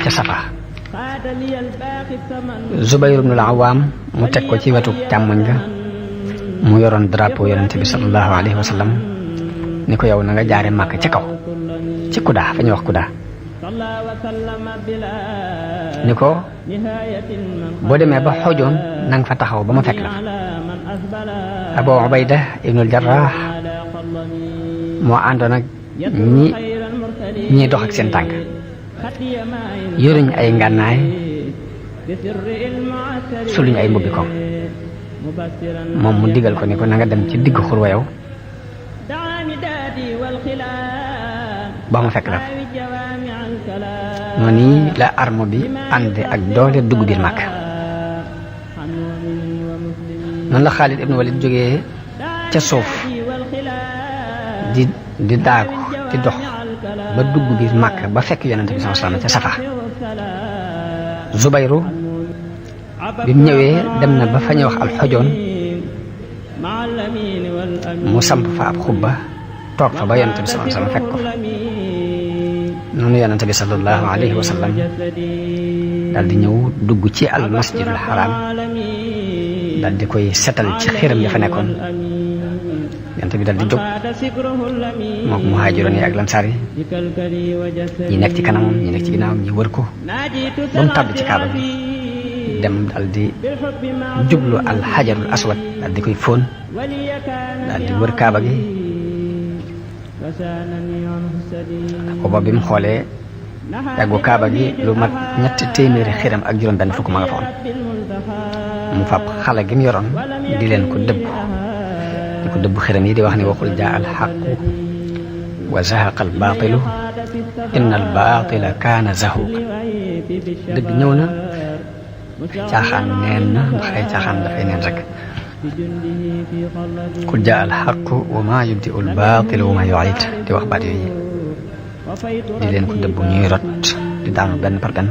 ca Safa Zubayr ibnul Awaam mu teg ko ci wetu càmmoñ ga mu yoroon drapeau yonente bi sallallahu alayhi wa sallam ni ko yow na nga jaare màkk ca kaw ci Kudaa fa ñuy wax Kudaa ni ko boo demee ba xoojoon na nga fa taxaw ba ma fekk la fa Abu Ubayda ibnul Jarrah moo àndoon ak ñi dox ak seen tànk yoruñ ay ngànnaay suluñ ay mbubbi ko moom mu digal ko ni ko na nga dem ci digg xurwa yow ba ma fekk la fa noonu la arme bi ànd ak doole dugg biir Màkk noonu la Xaalid ibnu Walid jógee ca suuf di daagu di dox ba dugg biir Màkk ba fekk yonente bi sallallahu alayhi wasallam ca Safa Zubayru bi mu ñëwee dem na ba fa ñuy wax alxojoon mu samp fa ab xubba toog fa ba yonente bi sallallahu alayhi wasallam fekk ko noonu yonente bi sallallahu alayhi wa sallam daal di ñëw dugg ci al masjidul haram daal di koy setal ci xiram ya fa nekkoon yonente bi daal di jóg mook muhaajiroon yi ak lansaar yi ñi nekk ci kanamam ñi nekk ci ginnaawam ñi wër ko ba mu tàbbi ci kaaba bi dem daal di jublu al hajarul aswad daal di koy fóon daal di wër kaaba gi booba bi mu xoolee yàggu kaaba gi lu mat 300 xiram ak juróom benn fukk ma nga fa woon mu fab xale gi mu yoroon di leen ko dëbb di ko dëbb xiram yi di wax ni waxul jaa al xaqu wa zahaqa al baatilu inna al baatila kaana zahuuqa dëgg ñëw na caaxaan neen na ndax ay caaxaan dafay neen rek qul jaa al xaqu wa maa yubdiu al baatilu wa maa yu'iid di wax baat yooyu di leen ko dëbb ñuy rot di daanu benn par benn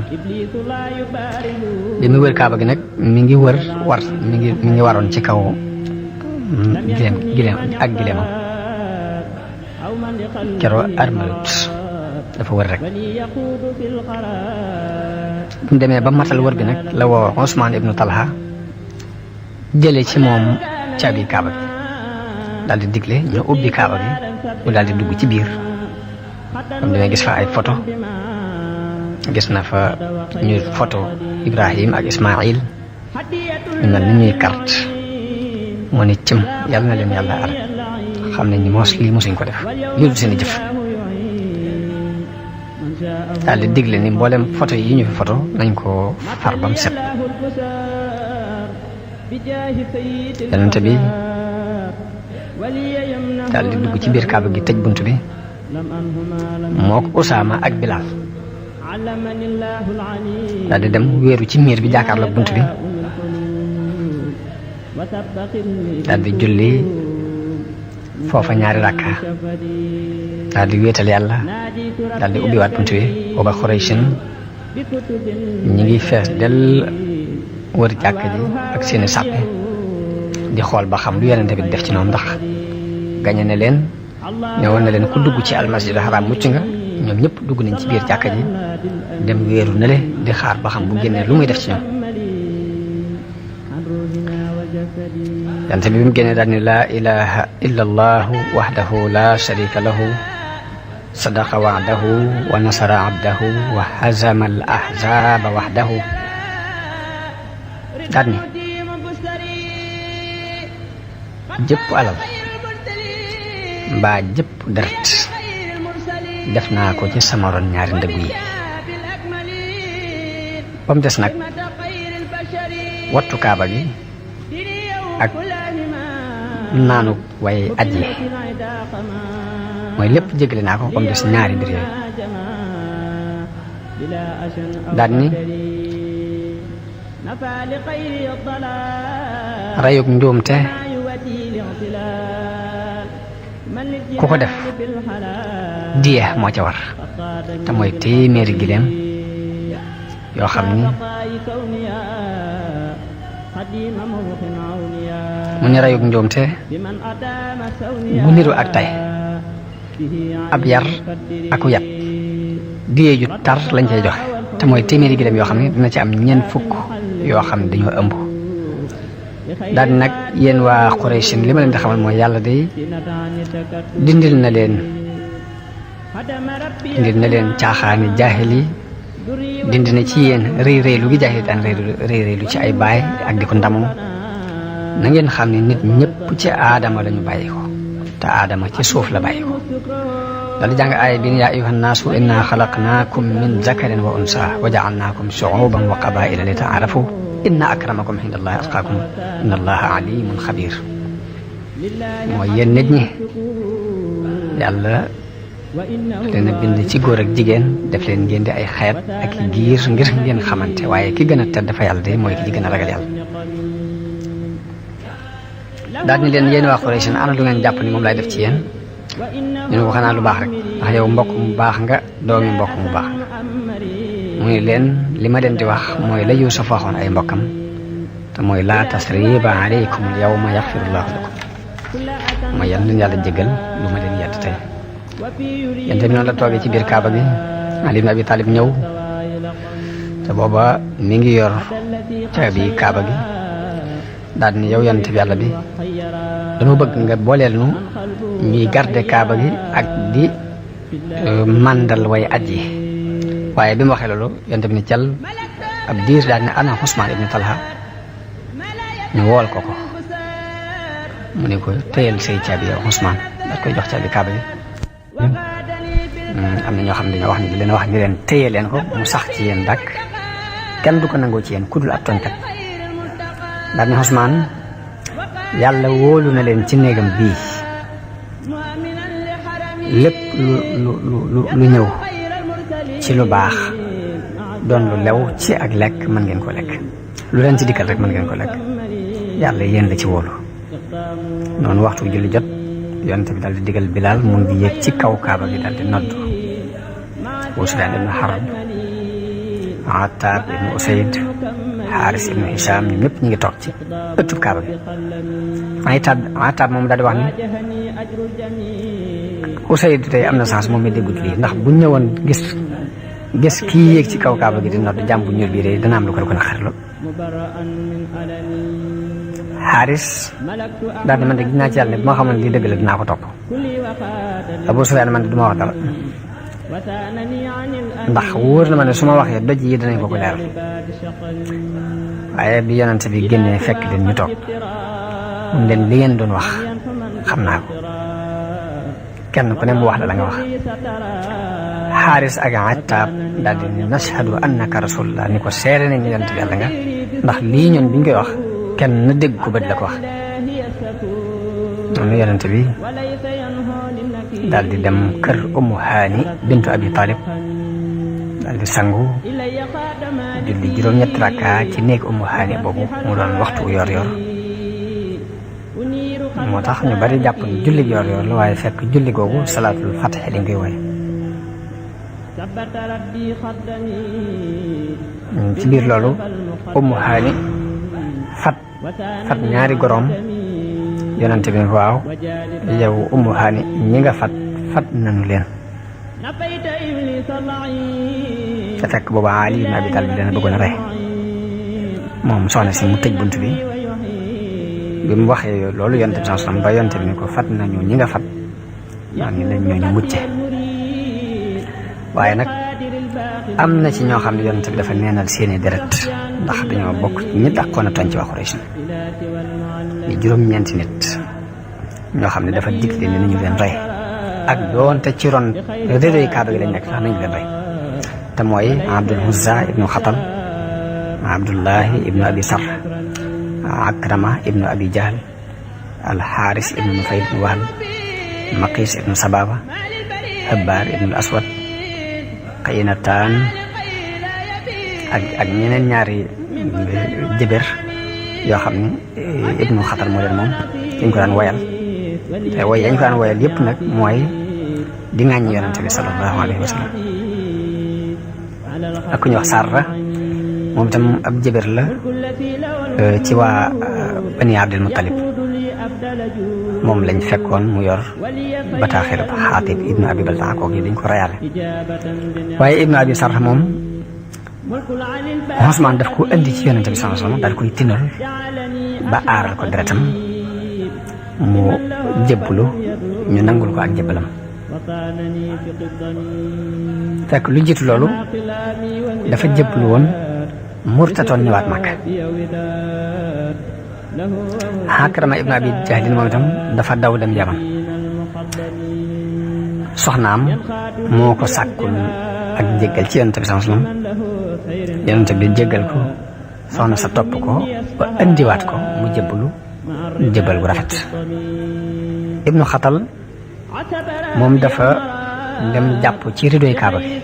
bi mu wër kaaba gi nag mi ngi waroon ci kaw gileemam keroo armalut dafa wër rek bu mu demee ba matal wër bi nag la woo Usmaan ibnu Talha jële ci moom caabi kaaba gi daal di digle ñu ubbi kaaba gi mu daal di dugg ci biir comme dina gis fa ay photo gis na fa ñu photo Ibrahim ak Ismaïl ñu mel ni ñuy carte moo ne cëm yàlla na leen yàlla ar xam ne ñi lii mosuñ ko def lii du seen i jëf daal di digle ni mboolem photo yi ñu fi photo nañ ko far bam set yonente bi daal di dugg ci biir kaaba gi tëj bunt bi moo ko Usaama ak Bilaal daal di dem wéeru ci miir bi jàkkaarloog bunt bi daal di julli foofa ñaari rakka daal di wéetal yàlla daal di ubbiwaat bunt bi booba Xuraysin ñi ngi fees del wër jàkk ji ak seeni sàppe di xool ba xam lu yonente bi def ci noonu ndax gañe ne leen ñëwoon na leen ku dugg ci almasjidul haram mucc nga ñoom ñëpp dugg nañ ci biir jàkka ji dem wéeru na le di xaar ba xam bu génnee lu muy def ci ñoom yonente bi mu génnee daal ni laa ilaha illa allahu wahdahu la sharika lahu sadaqa wa'dahu wa nasara abdahu wa hazama al ahzaba wahdahu daal ni jëpp alal mbaa jëpp deret def naa ko ci sama ron ñaari ndëggu yi ba mu des nag wattu kaaba gi ak naanu way aj yi mooy lépp jéggale naa ko ba mu des ñaari mbir yooyu daal ni rayug njuumte ku ko def diye moo ca war te mooy téeméeri gileem yoo xam ni mu ni rayug njuumte bu niru ak tay ab yar aku yat diye ju tar lañ cay joxe te mooy téeméeri gileem yoo xam ne dina ci am ñeent fukk yoo xam ne dañoo ëmb daal nag yéen waa Quraysh li ma leen di xamal mooy yàlla day dindil na leen caaxaani jaahil yi dindi na ci yéen rëy rëylu gi jaahil daan rëy rëylu ci ay baay ak di ko ndamoo na ngeen xam ne nit ñëpp ci aadama lañu bàyyi ko te aadama ci suuf la bàyyi ko daal di jàng aaya bi yaa ayyuhan naasu inna xalaqnaakum min zakarin wa unsa wa ja'alnaakum shu'uban wa qabaa'ila li ta'aarafu inna akramakum inda allahi atqaakum inna allaha alimun xabir mooy yéen nit ñi yàlla leen a bind ci góor ak jigéen def leen ngeen di ay xeet ak i giir ngir ngeen xamante waaye ki gën a tedd dafa yàlla de mooy ki ci gën a ragal yàlla daal ni leen yéen waa Quraysh ana lu ngeen jàpp ni moom laay def ci yéen ñu ne ko xanaa lu baax rek ndax yow mbokk mu baax nga doomi mbokk mu baax nga mu ne leen li ma leen di wax mooy la Yuusuf waxoon ay mbokkam te mooy laa tasriba alaykum al yawma yaxfirullahu lakum mooy yal nañu yàlla jégal lu ma leen yedd tey yéen tamit noonu la toogee ci biir kaaba gi Ali ibn Abi Talib ñëw te booba mi ngi yor caabi kaaba gi daal ni yow yonent bi yàlla bi dama bëgg nga booleel nu ñuy garde kaaba gi ak di màndal way aj yi waaye bi mu waxee loolu yonent bi ni cal ab diir daal ne ana Usmaan ibn Talha ñu wool ko mu ne ko téyel say caabi yow Usmaan daal koy jox caabi kaaba gi am na ñoo xam ne dañoo wax ni di leen wax ni leen téye leen ko mu sax ci yéen dak kenn du ko nangoo ci yéen ku dul ab tooñkat daal ne Usmaan yàlla wóolu na leen ci néegam bii lépp lu ñëw ci lu baax doon lu lew ci ak lekk mën ngeen ko lekk, lu leen ci dikkal rek mën ngeen ko lekk, yàlla yéen la ci wóolu. noonu waxtu julli jot yonent bi daal di digal Bilaal mu ngi yéeg ci kaw kaaba gi daal di nodd. Abu Sufyaan ibnu Harb, Attaab ibnu Usayd, Xaaris ibnu Hisaam ñoom ñëpp ñu ngi toog ci ëttub kaaba gi. Attaab moom daal di wax ni Usayd tey am na chance moom mi déggut lii, ndax bu ñëwoon gis kii yéeg ci kaw kaaba gi di nodd jàmm bu ñuul bii de dana am lu ko naqari. Xaaris daal di man de gis naa ci yàlla ne bu ma xamoon lii dëgg la dinaa ko topp. Abu Sufyaan man de du ma wax dara ndax wóor na ma ne su ma waxee doj yi danañ ko leeral. waaye bi yonent bi génnee fekk leen ñu toog mun leen li ngeen doon wax xam naa ko, kenn ku ne mu wax la nga wax. Xaaris ak Attaab daal di nashhadu annaka rasulullah, ni ko seere nañ ni yonent bi yàlla nga, ndax lii ñun biñ koy wax kenn na dégg ko bët la ko wax. noonu yonent bi daal di dem kër Ummu Haani bintu Abi Talib daal di sangu julli juróom-ñetti rakka ci néeg Ummu Haani boobu mu doon waxtu yor yor. moo tax ñu bari jàpp ni julli yor yor la, waaye fekk julli googu salaatul fatih lañ koy wooye. ci biir loolu Ummu Haani fat ñaari gorom. yonent bi waaw yow Ummu Haani ñi nga fat nañu leen. te fekk booba Ali ibn Abi Talib leen bëggoon a rey moom soxna si mu tëj bunt bi mu waxee loolu yonent bi sallallahu alayhi wasallam ba yonent bi ni ko fat nañu ñi nga fat maa ngi leen ñooñu mucce. waaye nag am na ci ñoo xam ne yonent bi dafa neenal seeni deret ndax dañoo bokk ñi dàqoon a tooñ ci waa Quraysh ni juróom-ñeenti nit ñoo xam ne dafa digle ni nañu leen rey, ak doonte ci ron rédoy kaaba gi lañ nekk sax nañu leen rey. te mooy Abdul Uzza ibnu Xatal, Abdullahi ibnu Abi Sarh, Akrama ibnu Abi Jahl, Alxaaris ibnu Nufayl ibnu Wahb, Maqis ibnu Sababa, Habbaar ibnu Aswad, Qaynataan ak ñeneen ñaari jëbër yoo xam ne ibnu Xatal moo leen moom dañ ko daan woyal. te woy yañ ko daan woyal yëpp nag mooy di ŋàññi yonente bi sallallahu alayhi wa sallam. ak ku ñuy wax Sarra moom itam ab jëbër la ci waa Bani Abdul Muttalib, moom lañ fekkoon mu yor bataaxel Xaatib ibnu Abi Baltaa kooku dañ ko rayaale. waaye ibnu Abi Sarh moom Usmaan daf ko indi ci yonente bi sallallahu alayhi wa sallam daal koy tinal ba aaral ko deretam mu jébbalu ñu nangul ko ak jébbalam. fekk lu jiitu loolu dafa jébbalu woon murtatoon ñëwaat Makka. Akrama ibn Abi Jahlin moom itam dafa daw dem Yaman. soxnaam moo ko sàkkul ak njéggal ci yonente bi sallallahu alayhi wasallam. yonente bi jéggal ko, soxna sa topp ko ba indiwaat ko mu jébbalu jébbal gu rafet. Ibnu Xatal moom dafa dem jàpp ci ridoy kaaba gi,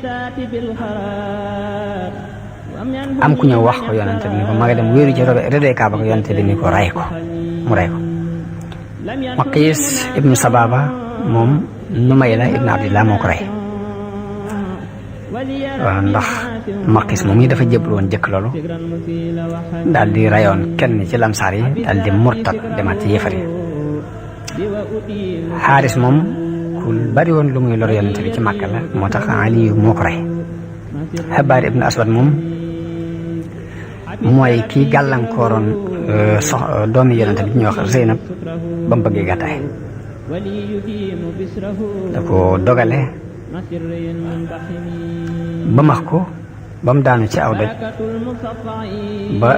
am ku ñëw wax ko yonente bi ni ko ma nga dem wéeru ci ridoy kaaba gi, yonente bi ni ko ray ko mu ray ko. Maqis ibnu Sababa moom Numayla ibnu Abdillah moo ko rey. waaw ndax Maqis moom yi dafa jébbalu woon jëkk loolu daal di rayoon kenn ci lamsaar yi daal di murtat demaat ci yéefar yi. Xaaris moom ku bari woon lu muy lor yonente bi ci Màkka la, moo tax Aliyu moo ko rey. Habbaar ibnu Aswad moom mooy kii gàllankooroon doomi yonente bi ñuy wax Zeynab ba mu bëggee gàttaay, da ko dogale ba max ko ba mu daanu ci aw doj ba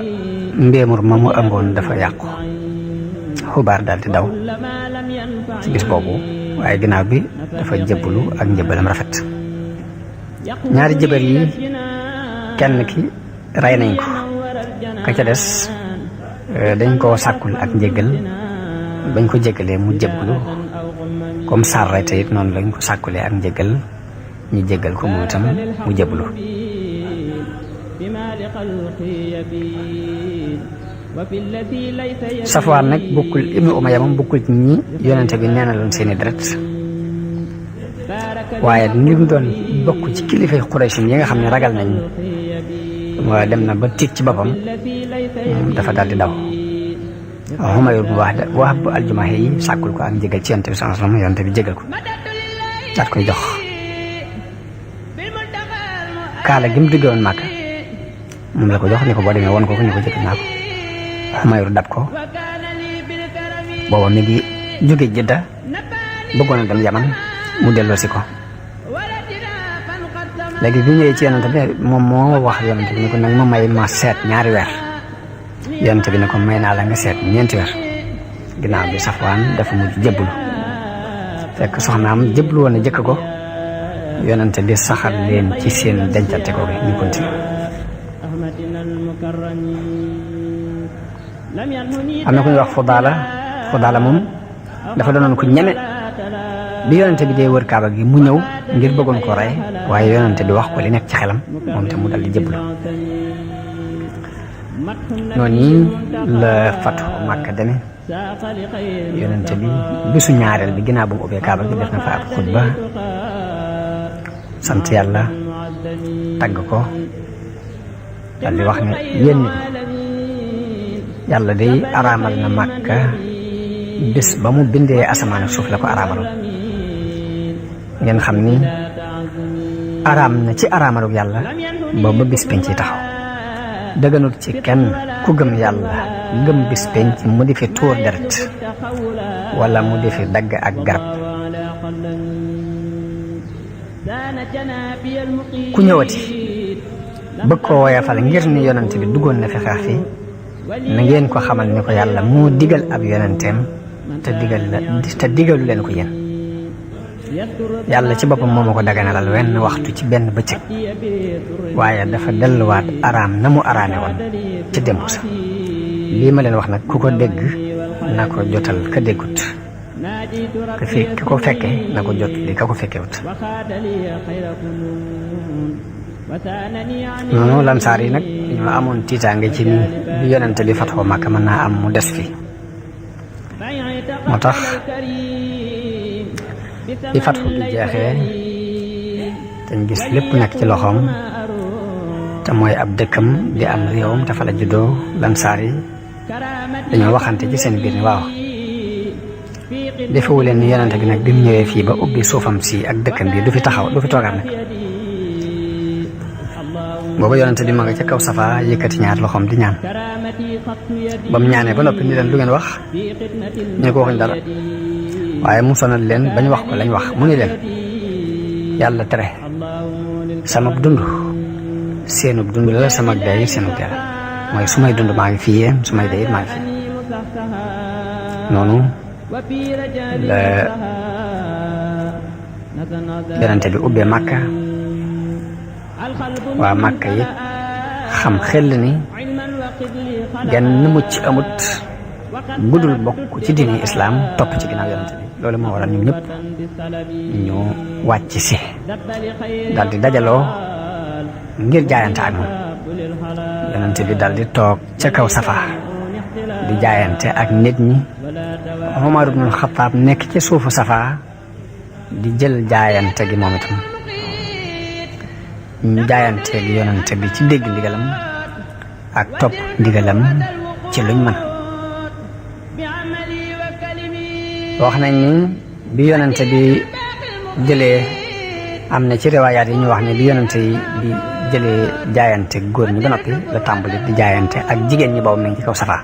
mbéemur ma mu ëmboon dafa yàqu. Xubaar daal di daw ci bis boobu, waaye ginnaaw bi dafa jébbalu ak njëbbalam rafet. ñaari jëbër yi kenn ki rey nañ ko, ka ca des dañ koo sàkkul ak njéggal, bañ ko jéggalee mu jébbalu comme sarra te it noonu lañ ko sàkkulee ak njëgal ñu jéggal ko moom itam mu jëblu Safwaan nag bokkul ibnu Umayya moom bokkul ci ñi yonente bi nee na loon seeni deret waaye ni mu doon bokk ci kilifay Quraysh yi nga xam ne ragal nañ waaye dem na ba tiit ci boppam dafa daal di daw Umayr bu Wahb al-Jumahi yi sàkkul ko ak njëgal ci yonente bi sallallahu alayhi wasallam yonente bi jégal ko daat koy jox kaala gi mu diggoon Màkka moom la ko jox ni ko boo demee woon ko ni ko jëkk naa ko Umayr dab ko booba mi ngi jóge Jidda bëggoon a dem Yaman mu delloosi ko léegi bi ñëwee ci yonente bi moom moo wax yonente bi ni ko nag ma may ma seet ñaari weer yonente bi ne ko may naa la nga seet ñeenti weer ginnaaw bi Safwaan dafa mujj jëbblu fekk soxnaam jëbblu woon na jëkk ko yonente bi saxal leen ci seen dencante ko gi ñu continue am na ku ñuy wax Fudaala moom dafa doonoon ku ñeme bi yonente bi dee wër kaaba gi mu ñëw ngir bëggoon ko rey waaye yonente bi wax ko li nekk ci xelam moom te mu dal di jëbblu noonu la fatu Makka deme yonente bi bisu ñaareel bi ginnaaw bu mu ubbee kaaba gi def na fa ab xutba sant yàlla tagg ko dal di wax ne yéen nit yàlla day araamal na Makka bis ba mu bindee asamaan ak suuf la ko araamaloon ngeen xam ni araam na ci araamaluk yàlla booba bis penc yi taxaw dëgganut ci kenn ku gëm yàlla gëm bis penc mu di fi tuur deret wala mu di fi dagg ak garab ku ñëwati bëgg ko woyafal ngir ni yonente bi duggoon na fi xeex fii na ngeen ko xamal ni ko yàlla moo digal ab yonenteem te digalu leen ko yéen yàlla ci boppam moo ma ko daganalal wenn waxtu ci benn bëccëg waaye dafa delluwaat araam na mu araame woon ci démb sa lii ma leen wax nag ku ko dégg na ko jotal ka déggut ki ko fekke na ko jot li ka ko fekkewut noonu lansaar yi nag ñoo amoon tiitaange ci ni bi yonente bi fatoo Makka mën naa am mu des fi moo tax bi fatxu gi jeexee dañ gis lépp nekk ci loxoom te mooy ab dëkkam di am réewam te fa la juddoo lansaar yi dañoo waxante ci seen biir ni waaw defewu leen ni yonente bi nag bi mu ñëwee fii ba ubbi suufam si ak dëkkam bi du fi toogaat nag booba yonente bi ma nga ca kaw Safa yëkkati ñaar loxoom di ñaan ba mu ñaanee ba noppi ni leen lu ngeen wax ñu ko waxuñ dara waaye mu sonal leen bañ wax ko lañ wax mu ni leen yàlla tere sama dund seenub dund la sama dee it seenub dee la mooy su may dund maa ngi fii yéen su may dee it maa ngi fii noonu la yonente bi ubbee Makka waa Makka yi xam xel ni genn mucc amut budul bokk ci diini islaam topp ci ginnaaw yonente bi loolu moo waral ñoom ñëpp ñu wàcc si dal di dajaloo ngir jaayante ak moom yonente bi dal di toog ca kaw Safa di jaayante ak nit ñi Umar ibnul Xattaab nekk ci suufu Safa di jël jaayante gi moom itam ñu jaayante gi yonente bi ci dégg ndigalam ak topp ndigalam ci luñ mën wax nañ ni bi yonente bi jëlee am na ci riwaayaat yi ñu wax ne bi yonente yi di jëlee jaayante góor ñi ba noppi la tàmbali di jaayante ak jigéen ñi boobu mi ngi ci kaw Safa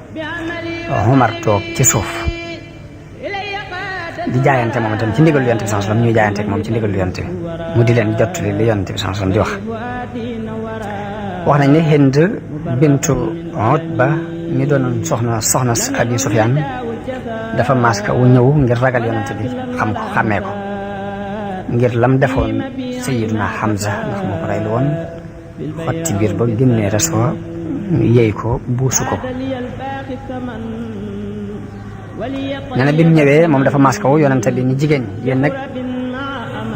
Umar toog ci suuf di jaayante moom itam ci ndigalu yonente bi sallallahu alayhi wasallam ñuy jaayante ak moom ci ndigalu yonente bi mu di leen jottali li yonente bi sallallahu alayhi wasallam di wax nañ ne Hind bintu Utba mi doonoon soxna Abi Sufyaan dafa maska wu ñëw ngir ragal yonente bi xam ko xàmmee ko ngir lam defoon Sayyiduna Hamza ndax moo ko rey woon xotti biir ba génnee res wa yey ko buusu ko nee na bi mu ñëwee moom dafa maskawu yonente bi ni jigéen ñi yéen nag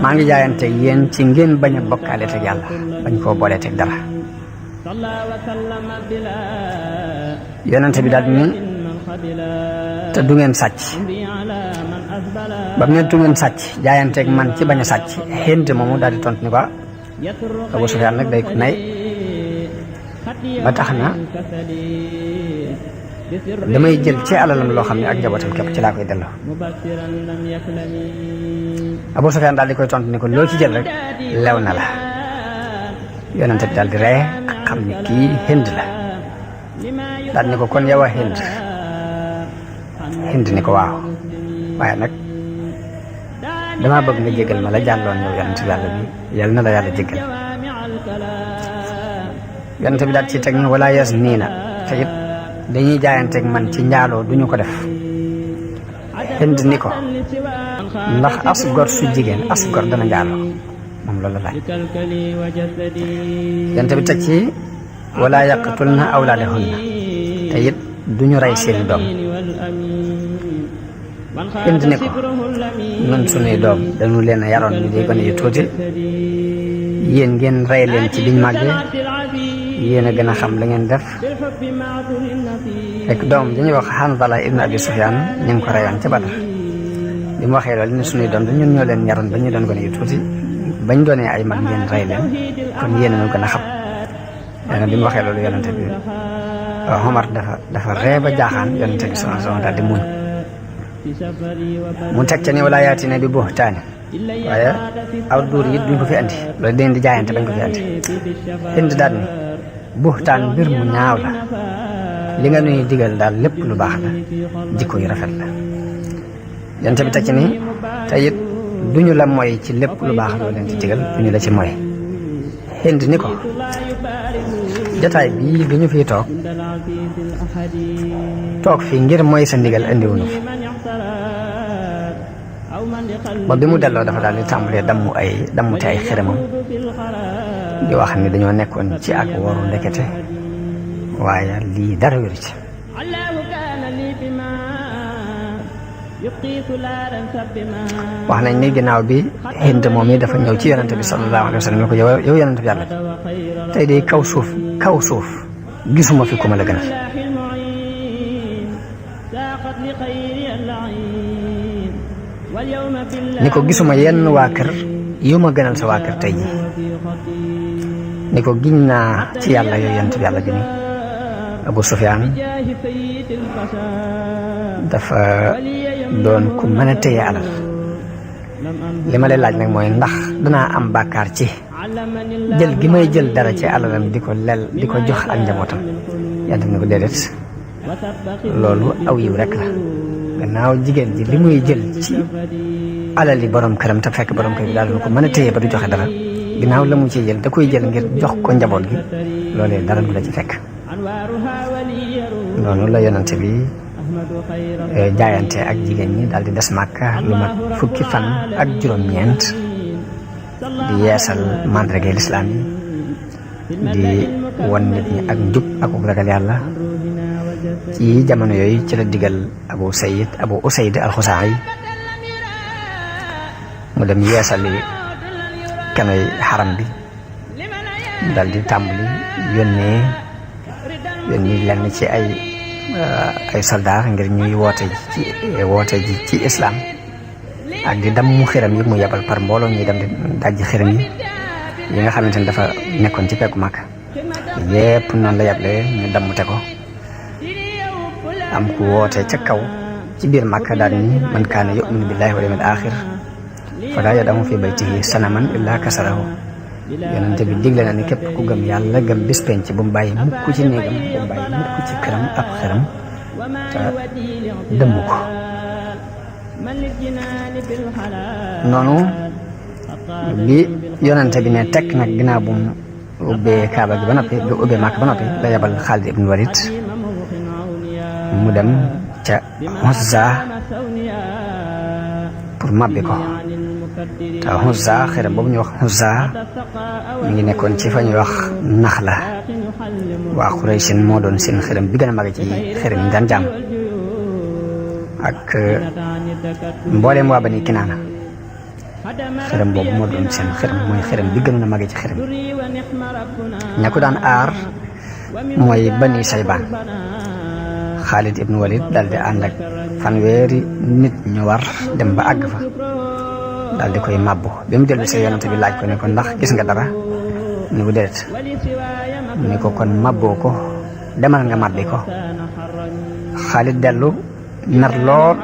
maa ngi jaayante yéen ci ngeen bañ a bokkaale teg yàlla bañ koo boolee teg dara yonente bi daal ni te du ngeen sàcc ba mu ne du ngeen sàcc jaayanteeg man ci bañ a sàcc Hind moomu daal di tontu ni ko Abu Sufyaan nag day ko nay ba tax na damay jël ci alalam loo xam ne ak njabootam képp ci laa koy delloo Abu Sufyaan daal di koy tontu ni ko loo ci jël rek lew na la yonente bi daal di ree xam ni kii Hind la daal ni ko kon yow a Hind ni ko waaw waaye nag damaa bëgg nga jégal ma la jàlloon yow yonente bi yàlla bi yal na la yàlla jégal yonente bi daal ci teg ni wala yas nii na te it dañuy jaayanteeg man ci njaaloo duñu ko def Hind ni ko ndax as gor su jigéen as gor dana njaaloo moom loolu la laaj yonente bi teg ci wala yaqtulna awlaadahunna te it duñu rey seeni doom Hind ni ko nun sunuy doom dañu leen a yaroon ñu di gone yu tuuti yéen ngeen rey leen ci biñ màggee yéen a gën a xam la ngeen def rek doom dañuy wax Hanzala ibn Abi Sufyaan ñu ngi ko reyoon ca Badar bi mu waxee loolu ne sunuy doom ñun ñoo leen yaroon ba ñu doon gone yu tuuti bañ doonee ay mag ngeen rey leen kon yéen a ñu gën a xam léegi bi mu waxee loolu yonente bi Omar dafa ree ba jaaxaan yonente bi sallallahu alayhi wa sallam daal di muñ mu teg ca ni wala yaatina bi buhtaani waaye aw duur yi duñ ko fi andi loolu dañ di jaayante bañ ko fi andi Hind daal ni buhtaan mbir mu ñaaw la li nga nuy digal daal lépp lu baax la jikko yu rafet la yonente bi teg ci ni te it duñu la moy ci lépp lu baax loo leen di digal duñu la ci moy Hind ni ko jataay bii bi ñu fiy toog fii ngir mooy sa ndigal indiwuñu fi ba bi mu delloo dafa daal di tàmbalee dammute ay xërëmam di wax ni dañoo nekkoon ci ak waru ndekete waaye lii dara wéru ci wax nañ ni ginnaaw bi Hind moom yi dafa ñëw ci yonente bi sallallahu alayhi wa sallam ne ko yow yonente bi yàlla tey de kaw suuf gisuma fi ku ma la gënal ni ko gisuma yenn waa kër yu ma gënal sa waa kër tey ji ni ko giñ naa ci yàlla yow yonent bi yàlla bi ni Abu Sufyaan dafa doon ku mën a téye alal li ma lay laaj nag mooy ndax danaa am bàkkaar ci jël gi may jël dara ci alalam di ko jox ak njabootam yàlla ni ko déedéet loolu aw yiw rek la gannaaw jigéen ji li muy jël ci alal yi borom këram te fekk borom kër bi daal ko mën a téye ba du joxe dara ginnaaw la mu ciy jël da koy jël ngir jox ko njaboot gi loolee dara du la ci fekk noonu la yonante bi jaayante ak jigéen ñi daal di des Màkka lu mat fukki fan ak juróom-ñeent di yeesal mandarga lislaam yi di won nit ñi ak njub ak ragal yàlla ci jamono yooyu ci la digal Abu Usayd al-Xuzaa'i mu dem yeesali kanoy xaram bi dal di tàmbali yónni lenn ci ay soldaar ngir ñuy woote ji ci islam ak di damm xiram yi mu yebal par mbooloo ñuy dem di dajji xiram yi nga xamante ni dafa nekkoon ci peggu Makka yépp noonu la yeble ñu dammute ko am ku woote ca kaw ci biir Makka daal ni man kaana yu'minu billahi wal yawmil aaxir falaa yad'u fi baytihi sanaman illaa kasarahu yonente bi digle na ni képp ku gëm yàlla gëm bis penc bu mu bàyyi mukk ci néegam bu mu bàyyi mukk ci këram ab xiram te dëmm ko noonu bi yonente bi ne tekk nag ginnaaw bu mu ubbee Kaaba gi ba noppi bu ubbee Makka ba noppi la yabal Xaalid ibn Walid mu dem ca Uzza pour mabbi ko te Uzza xiram boobu ñuy wax Uzza mi ngi nekkoon ci fa ñuy wax Naxla waa Quraysin moo doon seen xiram bi gën a mag ci xiram yi daan jàmm ak mbooleem waa Bani Kinaana xërëm boobu moo doon seen xërëm mooy xërëm bi gënoon a màggee ci xërëm ña ko daan aar mooy Bani Saybaan. Xaalid ibnu Walid daal di ànd ak fanweeri nit ñu war dem ba àgg fa daal di koy màbbu bi mu dellu si yonante bi laaj ko ne ko ndax gis nga dara ni bu déet ni ko kon màbboo ko demal nga màbbi ko. Xaalid dellu nar lool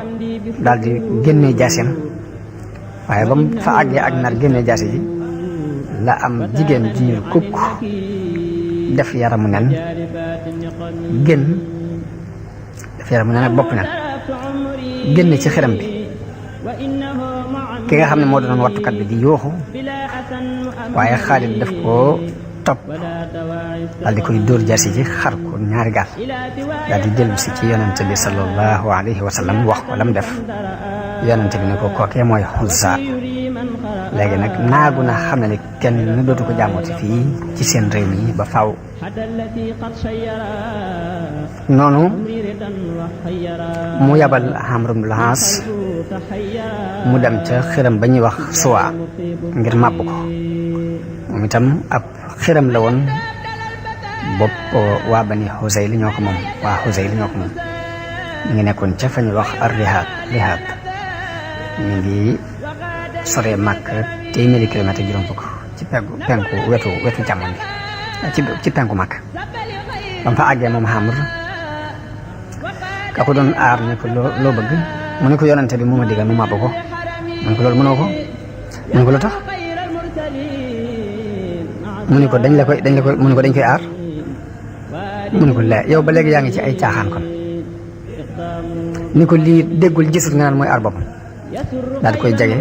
daal di génnee jaasim waaye ba mu fa àggee ak nar génnee jaasi ji la am jigéen ju ñuul kukk def yaramu nen génn def yaramu nen ak bopp nen génn ci xërëm bi. ki nga xam ne moo doon wattukat bi di yooxu waaye Xaalid daf koo topp daal di koy dóor jaasi ji xar ko ñaari gaal daal di dellu si ci yonente bi sallallahu alayhi wa sallam wax ko lam def. yonente bi ne ko kookee mooy Uzza léegi nag naagu na xam ne ni kenn nu dootu ko jàmmooti fii ci seen réew mi ba faw noonu mu yabal Amr ibn al-As mu dem ca xërëm ba ñuy wax Suwa ngir màbb ko moom itam ab xërëm la woon bopp waa Bani Huzayl ñoo ko moom waa Huzayl ñoo ko moom ñu ngi nekkoon ca fa ñuy wax ar-Rihaab ñu ngi soree Makka téeméeri kilomètre juróom fukk ci penku wetu càmmoñ bi ci penku Makka. ba mu fa àggee moom Amr ka ko doon aar ne ko loo bëgg mu ne ko yonante bi mu ma digal mu màbb ko mu ne ko loolu mënoo ko mu ne ko lu tax mu ne ko dañ koy mu ne ko dañ koy aar mu ne ko lee yow ba léegi yaa ngi ci ay caaxaan kon ni ko lii déggul gisul nga naan mooy aar boppam daal di koy jege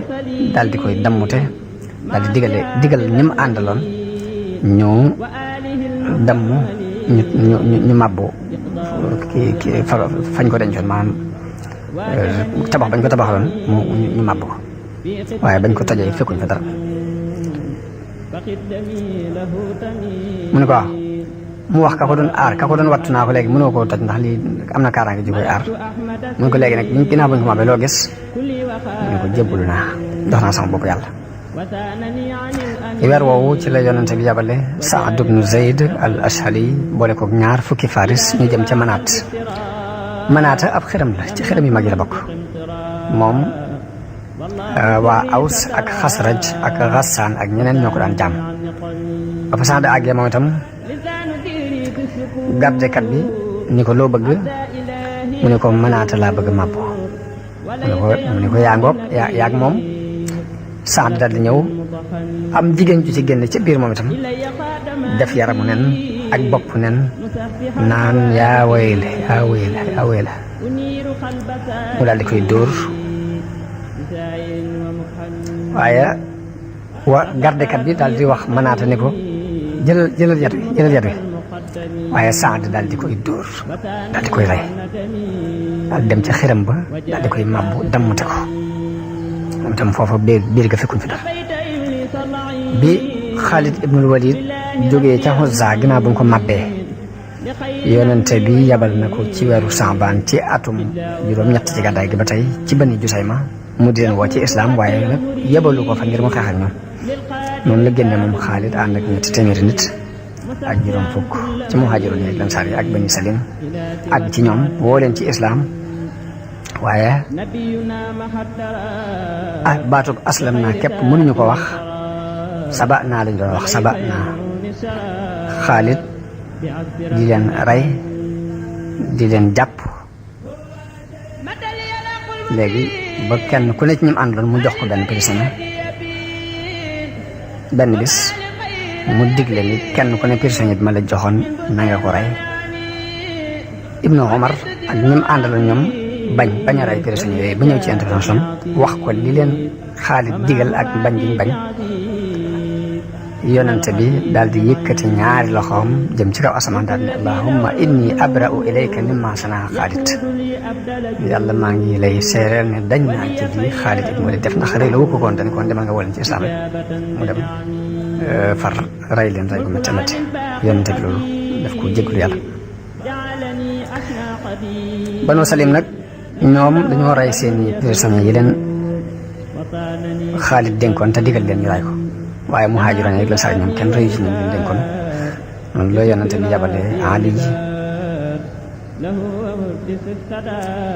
daal di koy dammute daal di digal ñi mu àndaloon ñu damm ñu màbbu kii fañ ko dencoon maanaam tabax bañ ko tabaxaloon ñu màbbu ko waaye bañ ko tojee fekkuñ fa dara mu ne ko waaw mu wax ka ko doon aar ka ko doon wattu naa ko léegi mënoo koo toj ndax lii am na kaaraange ji koy aar mu ne ko léegi nag ginnaaw bañ ko màbbee loo gis mu ne ko jébbalu naa dox naa sama bopp yàlla. weer woowu ci la yonente bi yabale Saad ibnu Zayd al Ashhali boole ko ñaar fukki faris ñu jëm ca Manaata ab xërëm la ci xërëm yi mag yi la bokk moom waa Aws ak Xasraj ak Gassaan ak ñeneen ñoo ko daan jàmm ba fa Saad àggee moom itam gardekat bi ni ko loo bëgg mu ne ko Manaata laa bëgg màbb mu ne ko yaa ngoog yaag moom Saad daal di ñëw am jigéen ju ci génn ci biir moom itam def yaramu nen ak bopp nen naan yaa wayle mu daal di koy dóor waaye gardekat bi daal di wax Manaata ni ko jëlal yat wi waaye Saad daal di koy dóor daal di koy rey daal dem ca xërëm ba daal di koy màbbu dammute ko moom itam foofa biir ga fekkuñ fi dara bi Xaalid ibnul Walid jógee ca Uzza ginnaaw bu ñu ko màbbee yonente bi yabal na ko ci weeru Saabaan ci atum juróom-ñett ci gàddaay gi ba tey ci Bani Jusayma mu di leen woo ci islam waaye nag yebalu ko fa ngir mu xeex ak ñoom noonu la génne moom Xaalid ànd ak ñetti téeméeri nit ak juróom fukk ci muhaajiroon yi ak lansaar yi ak Bani Salim ak ci ñoom woo leen ci islam waaye baatub aslam naa képp mënuñu ko wax saba naa lañ doon wax saba naa Xaalid di leen rey di leen jàpp léegi ba kenn ku ne ci ñim àndoon mu jox ko benn prisonnier benn bis mu digle ni kenn ku ne prisonnier bi ma la joxoon na nga ko rey Ibnu Omar ak ñim àndaloon ñoom bañ a rey prisonnier yooyu ba ñëw ci intervention wax ko li leen Xaalid digal ak bañ giñ bañ yonente bi daal di yëkkati ñaari loxoom jëm ci kaw asamaan daal ne allahumma inni abra'u ilayka mimma sanaa Xaalid yàlla maa ngi lay seereel ne dañ naa ci di Xaalid ibn Walid def ndax rëy la wu ko koon dañ koon demal nga woleen ci islam rek mu dem far rey leen rey gu métti métti yonente bi loolu daf ko jégalu yàlla Banu Salim nag ñoom dañoo rey seeni prisonniers yi leen Xaalid dénkoon te digal leen ñu ray ko waaye muhaajiroon yi la sax ñoom kenn reyu ci ñoom leen dénkoon noonu la yonante bi yabale Ali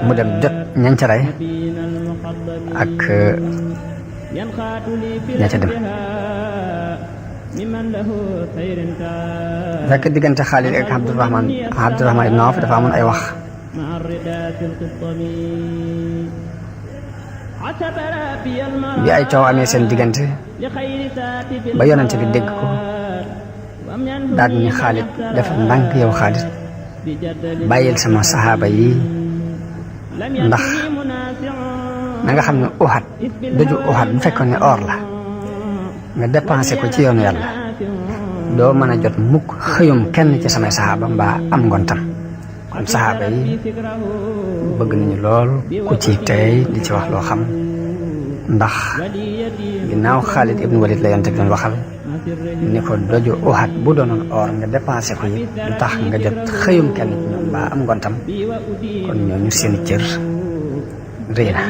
mu dem jot ñañ ca rey ak ña ca dem fekk diggante Xaalid ak Abdurahman ibn Awf dafa amoon ay wax bi ay coow amee seen diggante ba yonante bi dégg ko daal ni Xaalid def ndànk yow Xaalid bàyyil sama saxaaba yi ndax na nga xam ne Uhud doju Uhud bu fekkoon ne or la nga dépensé ko ci yoonu yàlla doo mën a jot mukk xëyum kenn ci samay saxaaba mbaa am ngontam kon saxaaba yi bëgg nañu lool ku ci tey di ci wax loo xam ndax ginnaaw Xaalid ibn Walid la yonte bi doon waxal ni ko doju Uhud bu doonoon or nga dépensé ko it du tax nga jot xëyum kenn ci ñoom mbaa am ngontam kon ñooñu seen cër rëy na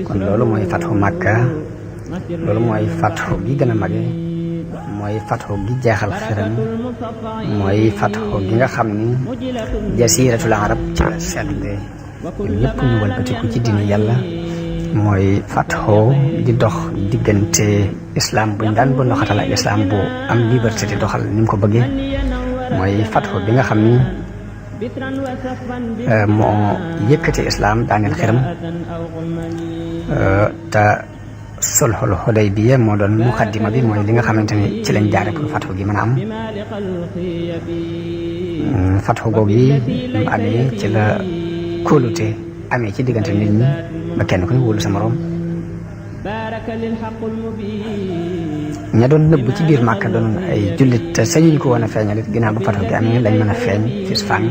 kon loolu mooy fatxu Makka loolu mooy fatxu gi gën a mage mooy fatxu gi jeexal xiram mooy fatxu gi nga xam ni jasiratul arab ci la seetle ñëpp ñu walbatiku ci diini yàlla mooy fatxu di dox diggante islam buñ daan bu ndoxatal ak islam bu am liberté di doxal ni mu ko bëggee mooy fatxu bi nga xam ni moo yëkkati islam daaneel xiram te sulhul Hudaybiya moo doon muqaddima bi mooy li nga xamante ni ci lañ jaare pour fatxu gi mën a am fatxu googu yi mu amee ci la kóolute amee ci diggante nit ñi ba kenn ku ne wóolu sa moroom ña doon nëbb ci biir Màkka doon ay jullit te sañuñ ko woon a feeñal it ginnaaw bu fatxu gi amee lañ mën a feeñ fis fan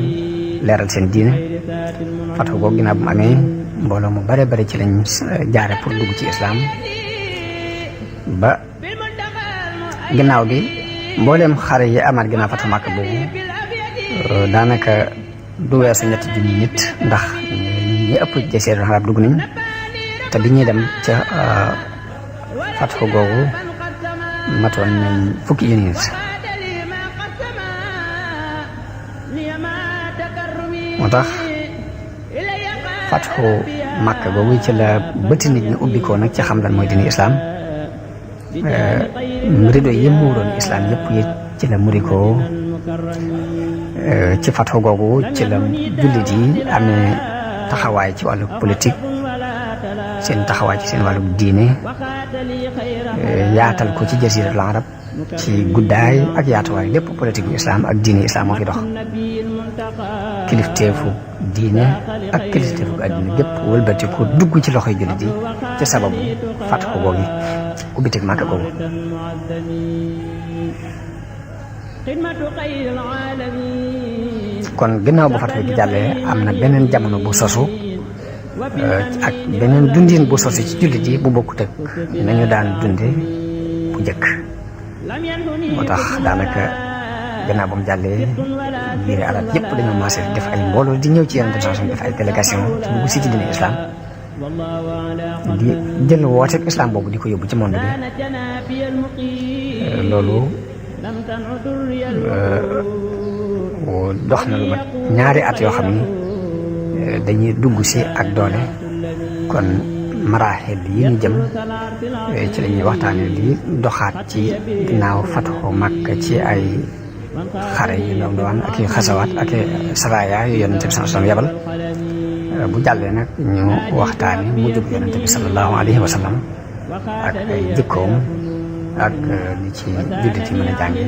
leeral seen diine fatxu googu ginnaaw bu mu amee mbooloo mu bare bare ci lañ jaare pour dugg ci islam ba ginnaaw bi mbooleem xare yi amaat ginnaaw fatxu Màkka boobu daanaka du weesu ñetti junni nit ndax ñi ëpp jasiiratul arab dugg nañ te bi ñuy dem ca fatxu googu matoon nañ fukki junni nit moo tax fatxu Makka googu ci la bëti nit ñi ubbi ko nag ci xam lan mooy diini islam rido yi muuroon islam yëpp yi ci la muri ko ci fatxu googu ci la jullit yi amee taxawaay ci wàllu politique seen taxawaay ci seen wàllu diine yaatal ko ci jasiratul arab ci guddaay ak yaatuwaay lépp politique bu islam ak diine islam moo fi dox kilifteefu diine ak kilifteefu adduna gépp wëlbati ko dugg ci loxoy jullit yi ci sababu fatxu googu ubbiteg Màkka googu kon ginnaaw bu fatxu gi jàllee am na beneen jamono bu sosu ak beneen dundin bu sosu ci jullit yi bu bokkut ak nañu daan dunde bu njëkk moo tax daanaka gannaaw ba mu jàllee biir arab yëpp dañoo maase def ay mbooloo di ñëw ci yenn dimension def ay délégation ci dugg si ci diine islam di jël wooteeg islam boobu di ko yóbbu ci monde bi loolu dox na lu mat ñaari at yoo xam ni dañuy dugg si ak doole kon maraaxil yi ñu jëm ci la ñuy waxtaane li doxaat ci ginnaaw fatxu Makka ci ay xare yu ndaw ndawaan ak i xasawaat ak i saraya yu yonente bi sallallahu alayhi wa sallam yebal bu jàllee nag ñu waxtaane mu jóg yonente bi sallallahu alayhi wa sallam ak ay jikkoom ak li ci jullit ci mën a jànge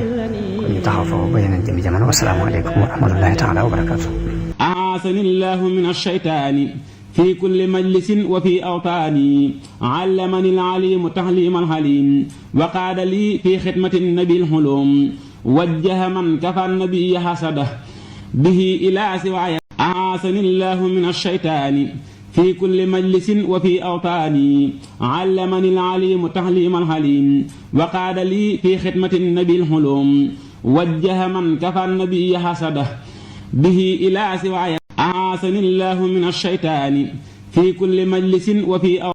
kon ñu taxaw foofu ba yeneen jëmi jamono wasalaamu aleykum wa rahmatullahi taala wa barakatu aasanillahu min ash-shaytaani في كل مجلس وفي أوطاني علمني العليم تعليم الحليم وقاد لي في خدمة النبي الحلوم وجه من كفى النبي حسده به إلى سواي أعاذني الله من الشيطان في كل مجلس وفي أوطاني علمني العليم تعليم الحليم وقاد لي في خدمة النبي الحلوم وجه من كفى النبي حسده به إلى سواي أعاذني الله من الشيطان في كل مجلس وفي